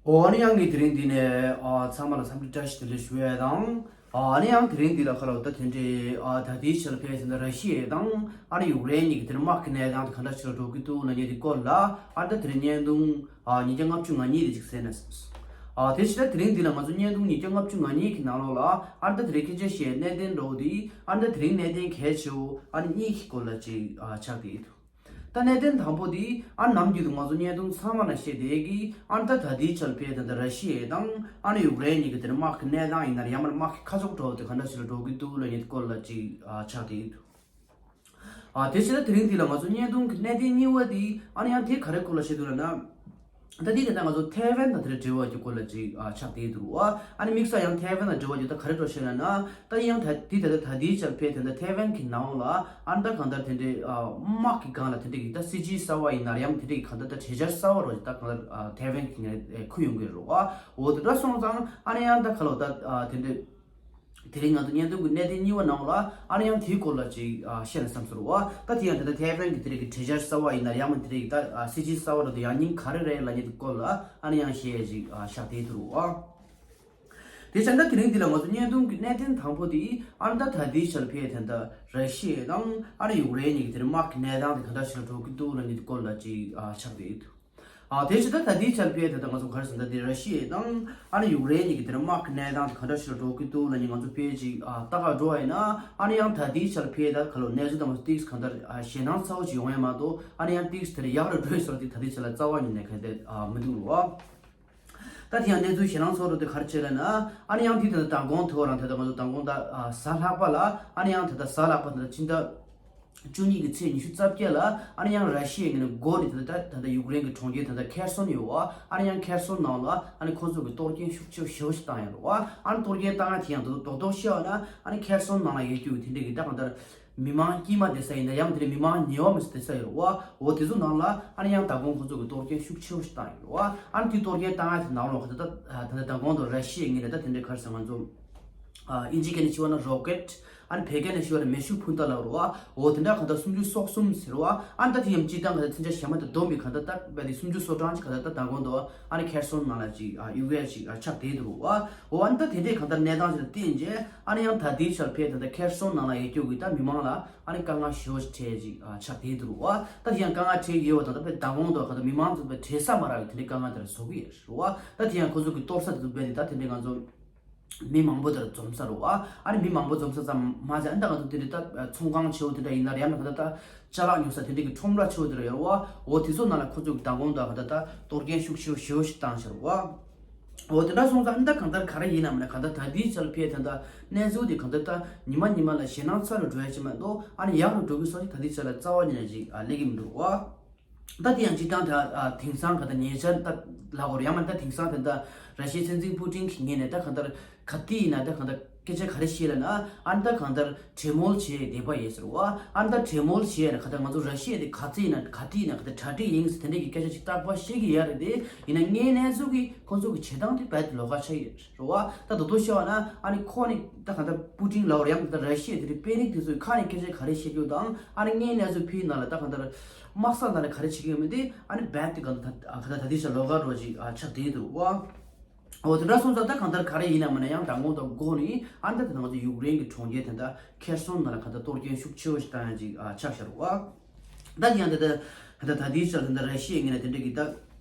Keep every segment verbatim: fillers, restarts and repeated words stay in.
ཨོ་ཨ་ནི་ཡང་ངས་དེ་རིང་འདི་ནས་ཨ་ཚང་མ་ལ་འཚམས་འདྲི་བཀྲ་ཤིས་བདེ་ལེགས་ཞུ་ཡས་དང་། ཨ་ནི་ཡང་དེ་རིང་འདི་ལ་ཁ་ལོ་ད་དེ་འདྲའི་ཨ་ད་ལྟའི་ཆར་ཕེ་ཟིན་ད་ར་ཤི་ཡ་དང་ཨ་ནི་ཡུཀ་རེན་གཉིས་ཀྱི་དེར་དམག་གི་གནས་སྟངས་དེ་ག་འདྲ་ཞིག་ལ་འགྲོ་གི་འདུག་ལ་ཉེ་དེ་སྐོར་ལ་ཨ་ད་དེ་རིང་བརྙན་ཐུང་ཨ་ཉིས་བརྒྱ་ལྔ་བཅུ་ང་གཉིས་དེ་ཅིག་གསན་ནས། ཨ་དེ་ཕྱི་ད་དེ་རིང་འདི་ལ་ང་ཚོ་བརྙན་ཐུང་ཉིས་བརྒྱ་ལྔ་བཅུ་ང་གཉིས་ཀྱི་ནང་ལོགས་ལ་ཨ་ད་དེ་རིང་སྐད་ཆ་བཤད་གནད་དོན་འདྲ་བོ་དེ་ཨ་ད་དེ་རིང་གནད་དོན་གལ་ཆེ་བོ་ཨ་ནི་གཉིས་ཀྱི་སྐོར་ལ་ཅིག་ཨ་ཆགས་བསྡད་ཡོད། ད་གནད་དོན་དང་པོ་དེ་ཨ་ནམ་རྒྱུན་དུ་ང་ཚོ་བརྙན་ཐུང་ཚང་མ་ལ་བཤད་བསྡད་ཀྱི་ཨ་ད་ད་ལྟའི་ཆར་ཕེ་ད་ད་ར་ཤི་ཡ་དང་ཨ་ནི་ཡུཀ་རེན་གཉིས་ཀྱི་དེར་དམག་གི་གནས་སྟངས་ཡིན་ན་ཡང་མར་དམག་གི་ཁ་ཕྱོགས་འགྲོ་བ་དེ་ག་འདྲ་ཞིག་ལ་འགྲོ་གི་འདུག་ལ་ཉེ་དེ་སྐོར་ལ་ཅིག་ཨ་ཆགས་བསྡད་ཡོད། ཨ་དེ་ཕྱི་ད་དེ་རིང་འདི་ལ་ང་ཚོ་བརྙན་ཐུང་གི་གནད་དོན་གཉིས་པ་དེ་ཨ་ནི་ཡང་དེ་ག་རེ་སྐོར་ལ་བཤད་འདུག་ལ་ན། ད་དེ་དེ་ད་ང་ཚོ་ཐའེ་ཝན་དང་དེ་རེ་འབྲེལ་བ་གྱི་སྐོར་ལ་ཅིག་ཨ་ཆགས་བསྡད་འདུག་ཨ། ཨ་ནི་དམིགས་བསལ་ཡང་ཐའེ་ཝན་དང་འབྲེལ་བ་གྱི་ད་ག་རེ་འགྲོ་ཤེས་ན་ན་ད་ཡང་ད་དེ་ད་ད་ད་དེའི་ཆར་ཕེ་དེ་འདྲ་ཐའེ་ཝན་གྱི་ནང་ལ་ཨ་ད་གང་ལྟར་དེ་འདྲའི་ཨ་དམག་གི་སྒང་ལ་དེ་འདྲའི་གི་ད་སྲིད་ཇུས་གསར་བ་ཡིན་ན་ཡང་དེ་འདྲའི་གི་གང་ལྟར་ད་གྲོས་འཆར་གསར་བ་རོ་ད་གང་ལྟར་ཨ་ཐའེ་ཝན་གྱི་ངས་ཁུར་ཡོང་གི་རོ་ཨ། འོ་དེ་འདྲ་སོང་ཙང་ཨ་ནི་ཡང་ད་ག་ལོ་ད་ཨ་དེ་འདྲའི། དེ་རིང་ང་ཚོ་བརྙན་ཐུང་གི་གནད་དོན་གཉིས་པ་ནང་ལ་ཨ་ནི་ཡང་དེའི་སྐོར་ལ་ཅིག་ཨ་བཤད་ན་བསམ་སོང་བ། ད་དེ་ཡང་དེ་ལྟར་ཐའེ་ཝན་གྱི་དེ་རིང་གི་གྲོས་འཆར་གསར་བ་ཡིན་ན་ཡང་མིན་དེ་རིང་གི་ད་ཨ་སྲིད་ཇུས་གསར་བ་རུ་དེ་ཡང་སྙིང་ག་རེ་རེད་ལབ་མཁན་དེ་སྐོར་ལ་ཨ་ནི་ཡང་བཤད་ཡས་ཅིག་ཨ་བཞག་བསྡད་འདུག་བ། དེ་བྱས་ན་ད་དེ་རིང་འདི་ལ་ང་ཚོ་བརྙན་ཐུང་གི་གནད་དོན་དང་པོ་དེ་ཨ་ནི་ད་ད་ལྟའི་ཆར་ཕེ་དེ་འདྲ་ར་ཤི་ཡ་དང་ཨ་ནི་ཡུཀ་རེན་གཉིས་ཀྱི་དེ་རིང་དམག་གི་གནས་སྟངས་དེ་ག་འདྲ་ཞིག་ལ་འགྲོ་གི་འདུག་ལབ་མཁན་དེ་སྐོར་ལ་ཅིག་ཨ་ཆགས་བསྡད་འདུག་ཨ་དེ་ཕྱི་ད་ད་ལྟའི་ཆར་ཕེ་དེ་ད་ང་ཚོ་ག་རེ་ཟེར་ད་དེ་ར་ཤི་ཡ་དང་ཨ་ནི་ཡུཀ་རེན་གཉིས་ཀྱི་དེར་དམག་གི་གནས་སྟངས་དེ་ག་འདྲ་ཞིག་ལ་འགྲོ་གི་འདུག་ལབ་ནི་ང་ཚོ་ཕེ་ཅིག་ཨ་ལྟ་ག་འགྲོ་བ་ཡིན་ན་ཨ་ནི་ཡང་ད་ལྟའི་ཆར་ཕེ་ད་ག་ལོ་གནས་ཚུལ་དང་པོ་ཏིག་ག་འདྲ་ཨ་ཞེད་སྣང་ཚ་བོ་ཅིག་ཡོང་ཡ་མ་གཏོགས་ཨ་ནི་ཡང་ཏིག་དེར་ཡག་རུ་འགྲོ་ཡི་སོགས་དེ་ད་ལྟའི་ཆར་ལ་རྩ་བ་ཉིད་ནས་ག་འདྲ་ཨ་མི་འདུག་ལོ། ད་དེ་ཡང་གནས་ཚུལ་ཞེད་སྣང་ཚ་བོ་རུ་དེ་ག་རེ་བྱས་ལབ་ན་ཨ་ནི་ཡང་དེ་ད་ལྟ་མདང་དགོང་ཐོག་རང་དེ་ད་ང་ཚོ་མདང་དགོང་ད་ཨ་གཟའ་ལྷག་པ་ལ་ཨ་ནི་ཡང་ད་ལྟ་གཟའ་ལྷག་པ་ད་ལྟ་ཕྱི་ཟླ་བཅུ་གཉིས་ཀྱི་ཚེས་ཉི་ཤུ་རྩ་བརྒྱད་ལ་ཨ་ནི་ཡང་ར་ཤི་ཡའི་ངོས་ནས་འགོ་ནས་ད་ལྟ་ད་ལྟ་ཡུཀ་རེན་གྱི་གྲོང་ཁྱེར་ད་ལྟ་ཁེར་སོན་ཡོད་བ། ཨ་ནི་ཡང་ཁེར་སོན་ནང་ལ་ཨ་ནི་ཁོ་ཚོ་གི་གཏོར་སྐྱོན་ཤུགས་ཆེ་ཞེ་པོ་ཞིག་བཏང་ཡོད་རེད་བ། ཨ་ནི་གཏོར་སྐྱོན་བཏང་ཡ་དེ་ཡང་ད་དུང་རྡོག་རྡོག་བཤད་པ་ན་ཨ་ནི་ཁེར་སོན་ནང་ལ་ཡོད་རྒྱུ་དེ་འདྲ་གི་ད་གང་ལྟར་མི་མང་དཀྱུས་མ་བསྡད་ས་ཡིན་ན་ཡང་དེ་འདྲ་མི་མང་ཉེ་བ་མི་སྲིད་བསྡད་ས་ཡོད་རེད་བ། འོ་དེ་ཚོ་ནང་ལ་ཨ་ནི་ཡང་མདང་དགོང་ཁོ་ཚོ་གི་གཏོར་སྐྱོན་ཤུགས་ཆེ་ཞིག་བཏང་ཡོད་རེད་བ། ཨ་ནི་དེ་གཏོར་སྐྱོན་བཏང་ཡ་དེ་ནང་ལོགས་ཁ་ད་ད་ད་མདང་དགོང་དུ་ར་ཤི་ཡའི་ངོས་ནས་ད་དེ་འདྲ་ག་རེ་ཟེར་ང་ཚོ། ཨ་ཨིན་ཇི་སྐད་ནས་ཞུ་བ་ན་རོ་ཀེཊ། ཨ་ནི་བོད་སྐད་ནས་ཞུ་བ་ན་མེ་ཤུགས་འཕུར་མདའ་ལབ་རེད་བ། འོ་དེ་འདྲ་གང་ལྟར་སུམ་ཅུ་སོ་གསུམ་ཟེར་བ། ཨ་ནི་ད་དེ་ཡང་སྤྱིར་བཏང་གང་ལྟར་མཚོན་ཆ་གཞན་པ་དང་བསྡོམས་པའི་གང་ལྟར་ད་བས་དེ་སུམ་ཅུ་སོ་གྲངས་ཅིག་གང་ལྟར་ད་མདང་དགོང་དུ་ཨ་ནི་ཁེར་སོན་ནང་ལ་ཅིག་ཨ་གཡུག་ཡས་ཅིག་ཨ་ཆགས་བསྡད་འདུག་རེད་བ། འོ་ཨ་ནི་ད་དེ་འདྲའི་གང་ལྟར་གནས་སྟངས་ཅིག་ལ་བརྟེན་རྗེས་ཨ་ནི་ཡང་ད་ལྟའི་ཆར་ཕེ་ད་ལྟ་ཁེར་སོན་ནང་ལ་ཡོད་རྒྱུ་གི་ད་མི་མང་ལ་ཨ་ནི་དཀའ་ངལ་ཞེ་པོ་ཅིག་འཕྲད་ཅིག་ཨ་ཆགས་བསྡད་འདུག་རེད་བ། ད་དེ་ཡང་དཀའ་ངལ་འཕྲད་ཀྱི་ཡོད་པ་དང་ད་བས་མདང་དགོང་དུ་གང་ལྟར་མི་མང་ཚོ་བས་བྲེལ་ས་མ་རག་གི་དེ་འདྲའི་དཀའ་ངལ་དེ་ལ་བཟོ་གི་ཡོད་རེད་བ། ད་དེ་ཡང་ཁོ་ཚོ་གི་གཏོར་ས་དེ་ཚོ་བས་དེ་ད་དེ་འདྲའི་ང་ཚོ། མི་མང་པོ་དེར་འཛོམས་ས་རེད་བ། ཨ་ནི་མི་མང་པོ་འཛོམས་ས་ཙམ་མ་ཟད་ཨ་ནི་ད་ང་ཚོ་དེ་འདྲའི་ད་ཚོང་ཁང་ཆེ་བོ་དེ་འདྲ་ཡིན་ན་རེད་ཡང་ན་ད་ད་ཅ་ལག་ཉོ་ས་དེ་འདྲའི་གི་ཁྲོམ་ར་ཆེ་བོ་དེ་འདྲ་ཡོད་རེད་བ། འོ་དེ་ཚོ་ནང་ལ་ཁོ་ཚོས་མདང་དགོང་དག་ད་ད་གཏོར་སྐྱོན་ཤུགས་ཆེ་བོ་ཞེ་པོ་ཞིག་བཏང་ཤག་རེད་བ། འོ་དེ་འདྲ་སོང་ཙང་ཨ་ནི་ད་གང་ལྟར་ག་རེ་ཡིན་ནམ་ན་གང་ལྟར་ད་ལྟའི་ཆར་ཕེ་ད་ད་གནས་ཚུལ་དེ་གང་ལྟར་ད་ཉི་མ་ཉི་མ་ལ་ཞེད་སྣང་ཚ་རུ་འགྲོ་ཡ་ཅིག་མ་གཏོགས་ཨ་ནི་ཡག་རུ་འགྲོ་གི་སོགས་ཅིག་ད་ལྟའི་ཆར་ལ་རྩ་བ་ཉིད་ནས་ཅིག་ཨ་སླེབས་ཀྱི་མི་འདུག་རེད་བ། ད་དེ་ཡང་སྤྱིར་བཏང་ད་ཨ་དེང་སང་ག་ད་ཉེ་ཆར་ད་ལབ་དགོས་རེད་ཡང་མིན་ད་དེང་སང་དེ་ད་ར་ཤི་ཡའི་སྲིད་འཛིན་པུ་ཏིན་གྱི་ངོས་ནས་ད་གང་ལྟར་ག་དུས་ཡིན་ན་ད་གང་ལྟར་སྐད་ཆ་ག་རེ་བཤད་ལབ་ན་ཨ་ནི་ད་གང་ལྟར་གྲོས་མོལ་བྱེད་བསྡད་པ་ཡིན་ཟེར་བ། ཨ་ནི་ད་གྲོས་མོལ་བྱེད་ན་ག་ད་ང་ཚོ་ར་ཤི་ཡ་དེ་ག་ཚོད་ཡིན་ན་ག་དུས་ཡིན་ན་ག་ད་གྲ་སྒྲིག་ཡིན་ཟེར་དེ་འདྲ་གི་སྐད་ཆ་ཅིག་རྟག་པར་བཤད་ཀྱི་ཡོད་རེད་དེ། ཡིན་ན་དངོས་གནས་ཚུལ་གྱི་ཁོང་ཚོ་གི་བྱེད་སྟངས་དེ་རྦད་དེ་ལོགས་ཀ་ཆགས་ཡོད་རེད་བ། ད་དོ་དོ་བཤད་པ་ན་ཨ་ནི་ཁོ་ནི་ད་གང་ལྟར་པུ་ཏིན་ལབ་དགོས་རེད་ཡང་ད་ར་ཤི་ཡ་དེ་རིང་དཔོན་རིགས་དེ་ཚོའི་ཁ་ནས་སྐད་ཆ་ག་རེ་བཤད་རྒྱུ་དང་ཨ་ནི་དངོས་གནས་ཚུལ་ཕིའི་ནང་ལ་ད་གང་ལྟར། དམག་ས་ནང་ལ་ག་རེ་བྱེད་ཀྱི་ཡོད་མེད་དེ་ཨ་ནི་རྦད་དེ་གང་ལྟར་ད་ག་ད་ད་དེ་ཆ་ལོགས་ཀ་འགྲོ་ཅིག་ཨ་ཆགས་བསྡད་འདུག་བ། འོ་དེ་འདྲ་སོང་ཙང་ད་གང་ལྟར་ག་རེ་ཡིན་ན་མིན་ན་ཡང་མདང་དགོང་དང་འགོ་ནས་ཨ་ནི་ད་ད་ང་ཚོ་ཡུཀ་རེན་གྱི་གྲོང་ཁྱེར་དེ་འདྲ་ཁེར་སོན་ནང་ལ་གང་ལྟར་གཏོར་སྐྱོན་ཤུགས་ཆེ་བོ་ཞིག་བཏང་ཡ་ཅིག་ཨ་ཆགས་ཤར་བ། ད་དེ་ཡང་ད་ད་ད་ད་དེའི་ཆར་ད་ད་ར་ཤི་ཡའི་ངོས་ནས་དེ་འདྲ་གི་ད་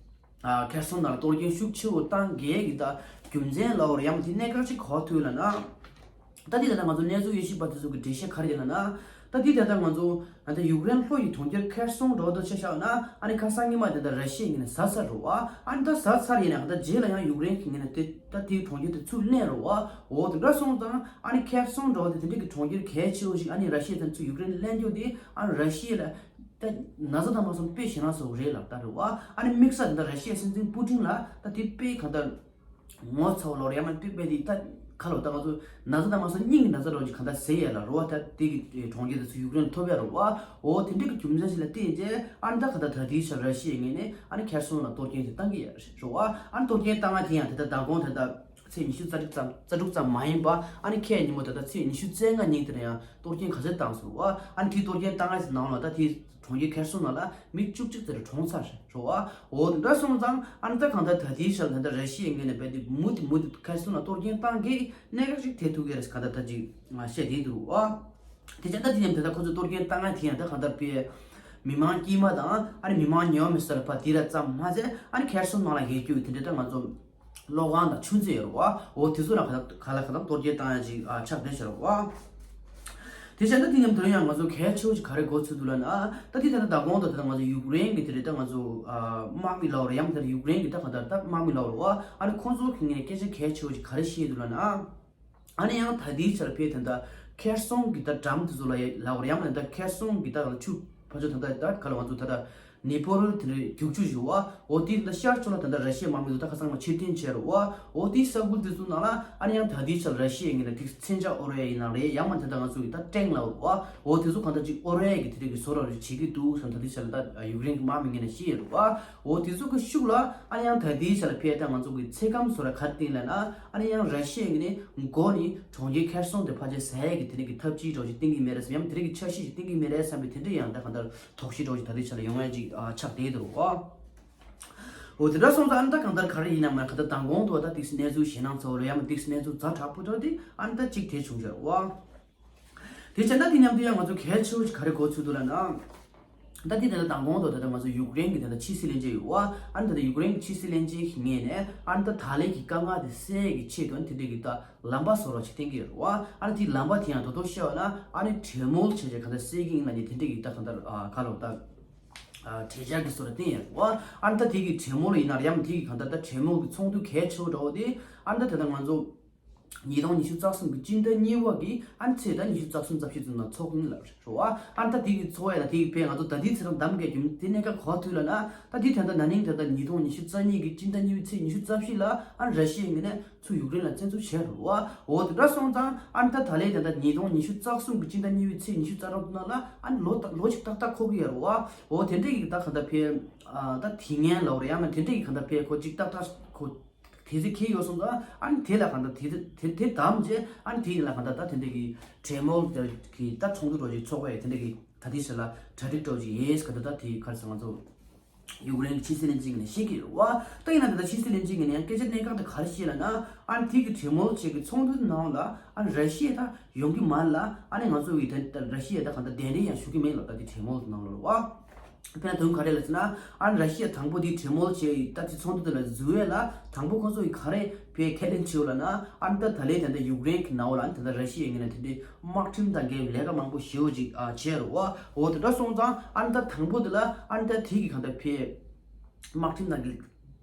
ཨ་ཁེར་སོན་ནང་ལ་གཏོར་སྐྱོན་ཤུགས་ཆེ་བོ་བཏང་གི་ད་རྒྱུ་མཚན་ལབ་དགོས་རེད་ཡང་དེ་གནད་འགག་ཅིག་ག་པར་ཐུག་ལབ་ན། ད་འདི་ད་ལྟ་ང་ཚོ་གནས་ཚུལ་དབྱེ་ཞིབ་པ་དེ་ཚོ་གི་འགྲེལ་བཤད་ག་རེ་ཡིན་ལབ་ན། ད་འདི་ད་ལྟ་ང་ཚོ་ད་ལྟ་ཡུཀ་རེན་ལྷོ་ཡི་གྲོང་ཁྱེར་ཁེར་སོན་འགྲོ་འདུག་ཆ་བཞག་ན་ཨ་ནི་ཁ་སང་ཉི་མ་དེ་ད་ར་ཤི་ཡའི་ངོས་ནས་ཟ་ཚར་རེད་བ། ཨ་ནི་ད་ཟ་ཚར་ཡིན་ན་ད་རྗེས་ལ་ཡང་ཡུཀ་རེན་གྱི་ངོས་ནས་དེ་ད་དེའི་གྲོང་ཁྱེར་དེ་ཚུར་ལེན་རེད་བ། འོ་དེ་འདྲ་སོང་ཙང་ཨ་ནི་ཁེར་སོན་འགྲོ་དེ་དེ་འདྲ་གི་གྲོང་ཁྱེར་གལ་ཆེ་བོ་ཞིག་ཨ་ནི་ར་ཤི་ཡ་དང་ཚུར་ཡུཀ་རེན་ལེན་རྒྱུ་དེ་ཨ་ནི་ར་ཤི་ཡ་ལ་ད་ན་ཚ་དང་མ་སོང་དཔེ་ཞེད་སྣང་ཚ་བོ་རེད་ལབ་ད་རེད་བ། ཨ་ནི་དམིགས་བསལ་དེ་ད་ར་ཤི་ཡའི་སྲིད་འཛིན་པུ་ཏིན་ལ་ད་དེ་དཔེ་གང་ལྟར། ངོ་ཚ་བ་ལོར་ཡང་མ་ཏིག་པའི་དེ་ད་ཁ་ལོ་ད་ང་ཚོ་ན་ཚ་ད་མ་སོང་སྙིང་གི་ན་ཚ་རོ་ཅིག་གང་ད་ཟེར་ཡ་ལ་རོ་བ་ད་དེ་གི་གྲོང་ཁྱེར་དུ་ཚུར་ཡུཀ་རེན་ཐོབ་ཡ་རོ་བ། འོ་དེ་འདྲ་གི་རྒྱུ་མཚན་ཞིག་ལ་བརྟེན་རྗེས་ཨ་ནི་ད་ག་ད་ད་དེའི་ཆ་ར་ཤི་ཡའི་ངོས་ནས་ཨ་ནི་ཁེར་སོན་ལ་གཏོར་སྐྱོན་དེ་བཏང་གི་ཡ་རོ་བ། ཨ་ནི་གཏོར་སྐྱོན་བཏང་ང་དེ་ཡང་དེ་ད་ཟླ་གོང་དེ་ད་ཚེས་ཉི་ཤུ་རྩ་དྲུག་ཙམ་རྩ་དྲུག་ཙམ་མ་ཡིན་པ་ཨ་ནི་ཁའི་ཉིན་མོ་དེ་ད་ཚེས་ཉི་ཤུ་རྩ་ལྔ་ཉིན་དེ་ན་ཡང་གཏོར་སྐྱོན་ག་ཚོད་བཏང་སོང་བ། ཨ་ནི་དེ་གཏོར་སྐྱོན་བཏང་ང་ནང་ལ་ད་དེ། གྲོང་ཁྱེར་ཁེར་སོང་ནང་ལ་མི་བཅུ་གཅིག་ཙམ་རེ་གྲོངས་ཚར་རེད་བ། འོ་དེ་འདྲ་སོང་ཙང་ཨ་ནི་ད་གང་ལྟར་ད་ལྟའི་ཆར་ད་ལྟ་ར་ཤི་ཡའི་ངོས་ནས་རྦད་དེ་མུ་མཐུད་མུ་མཐུད་ཁེར་སོང་ལ་གཏོར་སྐྱོན་བཏང་གི་གནད་འགག་ཅིག་ཐེབས་ཐུབ་ཀྱི་རེད་གང་ལྟར་ད་ཅིག་བཤད་བསྡད་འདུག་བ། དེ་བྱས་ད་དེ་ནས་ད་ལྟ་ཁོ་ཚོས་གཏོར་སྐྱོན་བཏང་ཡ་དེ་ཡང་ད་གང་ལྟར་དཔེ་མི་མང་དཀྱུས་མ་དང་ཨ་ནི་མི་མང་ཉེ་བ་མི་སེར་ལ་ཕར་དེ་ར་ཙམ་མ་ཟད་ཨ་ནི་ཁེར་སོང་ནང་ལ་ཡོད་རྒྱུ་དེ་འདྲ་ད་ང་ཚོ་གློག་ཁང་དང་ཆུ་མཛོད་ཡོད་རེད་བ། འོ་དེ་ཚོ་ལ་ག་ལ་ག་ལ་ག་ལ་གཏོར་སྐྱོན་བཏང་ཡ་ཅིག་ཨ་ཆགས་བསྡད་ཤག་རེད་བ། དེ་བྱས་ད་དེ་མཉམ་དུ་ཡང་ང་ཚོ་གལ་ཆེ་བོ་ཅིག་ག་རེ་གོ་ཚུལ་འདུག་ལབ་ན། ད་དེ་ད་ལྟ་མདང་དགོང་དང་ད་ལྟ་ང་ཚོ་ཡུཀ་རེན་གྱི་དེ་རེད་ད་ང་ཚོ་ཨ་དམག་མི་ལབ་རེད་ཡང་ད་ལྟ་ཡུཀ་རེན་གྱི་ད་ག་ད་ད་དམག་མི་ལབ་རེད་བ། ཨ་ནི་ཁོང་ཚོ་གི་ངས་སྐད་ཆ་གལ་ཆེ་བོ་ཅིག་ག་རེ་བཤད་འདུག་ལབ་ན། ཨ་ནི་ཡང་ད་ལྟའི་ཆར་ཕེ་ད་ལྟ་ཁེར་སོང་གི་ད་འགྲམ་དེ་ཚོ་ལ་ལབ་རེད་ཡང་ད་ལྟ་ཁེར་སོང་གི་ད་ཆུ་ཕར་ཕྱོགས་ད་ལྟ་ད་ག་ལ་ང་ཚོ་ད་ལྟ་ནི་པོ་རི་དེ་འདྲའི་རྒྱུག་ཆུ་ཞུ་བ། འོ་དེ་ད་ལྟ་ཤར་ཕྱོགས་ལ་ད་ལྟ་ར་ཤི་ཡའི་དམག་མི་ཚོ་ད་ག་ཚང་མ་ཕྱིར་འཐེན་བྱས་རེད་བ། འོ་དེའི་ས་ཁུལ་དེ་ཚོ་ནང་ལ་ཨ་ནི་ཡང་ད་ལྟའི་ཆར་ར་ཤི་ཡའི་ངོས་ནས་ཏིག་མཚོན་ཆ་དབོར་ཡ་ཡིན་ན་རེད་ཡང་མ་དེ་ད་ང་ཚོ་གི་ད་ཊེང་ལབ་རེད་བ། འོ་དེ་ཚོ་གང་ལྟར་ཅིག་དབོར་ཡ་གི་དེ་འདྲ་གི་བཟོ་འདྲ་རེ་བྱེད་ཀྱི་འདུག་བསམ་ད་ལྟའི་ཆར་ལ་ད་ཡུཀ་རེན་གྱི་དམག་མི་ངོས་ནས་བཤད་ཡོད་རེད་བ། འོ་དེ་ཚོ་གི་ཤུགས་ལ་ཨ་ནི་ཡང་ད་ལྟའི་ཆར་ལ་ཕེ་ད་ང་ཚོ་གི་ཚེ་སྐམ་བཟོ་འདྲ་ག་རེ་བསྟན་ལབ་ན་ཨ་ནི་ཡང་ར་ཤི་ཡའི་ངོས་ནས་མགོ་ནས་གྲོང་ཁྱེར་ཁེར་སོང་དེ་ཕལ་ཆེར་ཟ་ཡ་གི་དེ་འདྲ་གི་ཐབས་ཇུས་འདྲ་བོ་ཞིག་བསྟན་གྱི་མེད་རེད་བསམ་ཡང་དེ་འདྲ་གི་འཆར་གཞི་ཞིག་བསྟན་གྱི་མེད་རེད་བསམ་པའི་དེ་འདྲ་ཡང་ད་གང་ལྟར་དོགས་གཞི་འདྲ་བོ་ཞིག་ད་ལྟའི་ཆར་ལ་ཡོང་ཡ་ཅིག་ཨ་ཆགས་བསྡད་འདུག་བ། འོ་དེ་འདྲ་སོང་ཙང་ཨ་ནི་ད་གང་ལྟར་ག་རེ་ཡིན་ནམ་ལབ་ན་གང་ལྟར་མདང་དགོང་དུ་བ་ད་ཏིག་སེ་གནས་ཚུལ་ཞེད་སྣང་ཚ་བོ་རེད་ཡང་མ་ཏིག་སེ་གནས་ཚུལ་ཛ་དྲག་པོ་འདྲ་དེ་ཨ་ནི་ད་ཅིག་དེ་བྱུང་བཞག་བ། དེ་བྱས་ན་དེ་མཉམ་དུ་ཡང་ང་ཚོ་གལ་ཆེ་བོ་ཞིག་ག་རེ་གོ་ཚུལ་འདུག་ལབ་ན། ད་དེ་ད་ལྟ་མདང་དགོང་དུ་ད་ལྟ་ང་ཚོ་ཡུཀ་རེན་གྱི་ད་ལྟ་ཕྱི་སྲིད་བློན་ཆེན་ཡོད་བ། ཨ་ནི་ད་ལྟ་ཡུཀ་རེན་གྱི་ཕྱི་སྲིད་བློན་ཆེན་གྱི་ངོས་ནས་ཨ་ནི་ད་ད་ལན་གྱི་དཀའ་ངལ་དེ་སེལ་ཡས་ཀྱི་ཆེད་དུ་ཨ་ནི་དེ་འདྲ་གི་ད་ལམ་པ་བཟོ་འདྲ་ཞིག་བསྟན་གྱི་ཡོད་བ། ཨ་ནི་དེ་ལམ་པ་དེ་ཡང་ད་དུང་བཤད་པ་ན་ཨ་ནི་གྲོས་མོལ་བྱས་བྱས་གང་ལྟར་སེལ་གྱི་ཡིན་ལབ་ནས་དེ་འདྲ་གི་ད་གང་ལྟར་ཨ་ག་ལབ་ད། ཨ་གྲོས་འཆར་གྱི་བཟོ་འདྲ་བསྟན་ཡོད་བ། ཨ་ནི་ད་དེ་གི་གྲོས་མོལ་ཡིན་ན་ཡང་དེ་གི་གང་ལྟར་ད་གྲོས་མོལ་གྱི་ཚོགས་འདུ་གལ་ཆེ་བོ་འདྲ་བོ་དེ་ཨ་ནི་ད་ད་ལྟ་ང་ཚོ། ཉིས་སྟོང་ཉི་ཤུ་རྩ་གསུམ་གྱི་སྤྱི་ཟླ་གཉིས་པ་གི་ཨ་ནི་ཚེས་ད་ཉི་ཤུ་རྩ་གསུམ་རྩ་བཞི་ཚུན་ལ་ཚོགས་ཡིན་ལབ་རེད་བ། ཨ་ནི་ད་དེ་གི་ཚོགས་ཡ་ལ་དེ་གི་ཕན་ང་ཚོ་ད་ལྟའི་ཚེ་རང་གདམ་གས་རྒྱུ་དེ་གནད་འགག་གོ་ཐུབ་ལ་ན་ད་དེ་ད་ལྟ་ན་ནིང་ད་ལྟ་ཉིས་སྟོང་ཉི་ཤུ་རྩ་གཉིས་ཀྱི་སྤྱི་ཟླ་གཉིས་པའི་ཚེས་ཉི་ཤུ་རྩ་བཞི་ལ་ཨ་ནི་ར་ཤི་ཡའི་ངོས་ནས་ཚུར་ཡུཀ་རེན་ལ་བཙན་འཛུལ་བྱས་རེད་བ། འོ་དེ་འདྲ་སོང་ཙང་ཨ་ནི་ད་ད་ལན་ད་ལྟ་ཉིས་སྟོང་ཉི་ཤུ་རྩ་གསུམ་གྱི་སྤྱི་ཟླ་གཉིས་པའི་ཚེས་ཉི་ཤུ་རྩ་དྲུག་ནང་ལ་ཨ་ནི་ལོ་ད་ལོ་གཅིག་ཏག་ཏག་འཁོར་གི་ཡོད་རེད་བ། འོ་དེ་འདྲ་གི་ད་ག་ད་ཕན་ད་དེ་ངན་ལབ་རེད་ཡང་ན་དེ་འདྲ་གི་ག་ད་ཕན་ཁོ་གཅིག་ཏག་ཏག་ཁོ། དེ་ཚེ་ཁེལ་ཡོད་སོང་ཙང་ཨ་ནི་དེ་ལ་གང་ལྟར་དེ་དེ་དེ་བདམས་རྗེས་ཨ་ནི་དེ་ཡིན་ལ་གང་ལྟར་ད་དེ་འདྲ་གི་གྲོས་མོལ་དེ་གི་ད་ཚོགས་འདུ་འགྲོ་རྒྱུ་ཚོགས་པས་དེ་འདྲ་གི་ད་དེ་ཚེ་ལ་གྲ་སྒྲིག་འགྲོ་རྒྱུ་ཡིན་ག་ད་ད་དེ་ག་རེ་ཟེར་ང་ཚོ་ཡུཀ་རེན་གྱི་ཕྱི་སྲིད་བློན་ཆེན་གྱི་ནས་ཤེས་ཀྱི་རེད་བ། ད་ཡིན་ན་ད་ལྟ་ཕྱི་སྲིད་བློན་ཆེན་གྱི་ནས་ཡང་སྐད་ཆ་གནད་འགག་དེ་ག་རེ་བཤད་ལ་ན་ཨ་ནི་དེ་གི་གྲོས་མོལ་བྱེད་ཀྱི་ཚོགས་འདུ་ནང་ལ་ཨ་ནི་ར་ཤི་ཡ་ད་ཡོང་གི་མ་རེད་ལ་ཨ་ནི་ང་ཚོ་གི་ད་ད་ར་ཤི་ཡ་ད་གང་ལྟར་གདན་འདྲེན་ཡང་ཞུ་གི་མེད་ལ་ད་དེ་གྲོས་མོལ་ནང་ལ་རེད་བ། དཔེར་ན་དོན་ག་རེ་ལ་ཟེར་ན་ཨ་ནི་ར་ཤི་ཡ་དང་པོ་དེའི་གྲོས་མོལ་བྱས་ད་དེ་ཚོགས་འདུ་དེ་ལ་འཛུལ་བས་ལ་དང་པོ་ཁོ་ཚོ་ཡི་ག་རེ་བས་ཁས་ལེན་བྱེད་ལ་ན་ཨ་ནི་ད་ད་ལན་དེ་འདྲ་ཡུཀ་རེན་གྱི་ནང་ལ་ཨ་ནི་དེ་འདྲ་ར་ཤི་ཡའི་ངོས་ནས་དེ་འདྲའི་དམག་ཁྲིམས་དང་འགལ་བའི་ལས་ཀ་མང་པོ་ཞེ་པོ་ཅིག་བྱས་རེད་བ། འོ་དེ་འདྲ་སོང་ཙང་ཨ་ནི་ད་དང་པོ་དེ་ལ་ཨ་ནི་ད་དེ་གི་གང་ལྟར་བས་དམག་ཁྲིམས་དང་འགལ་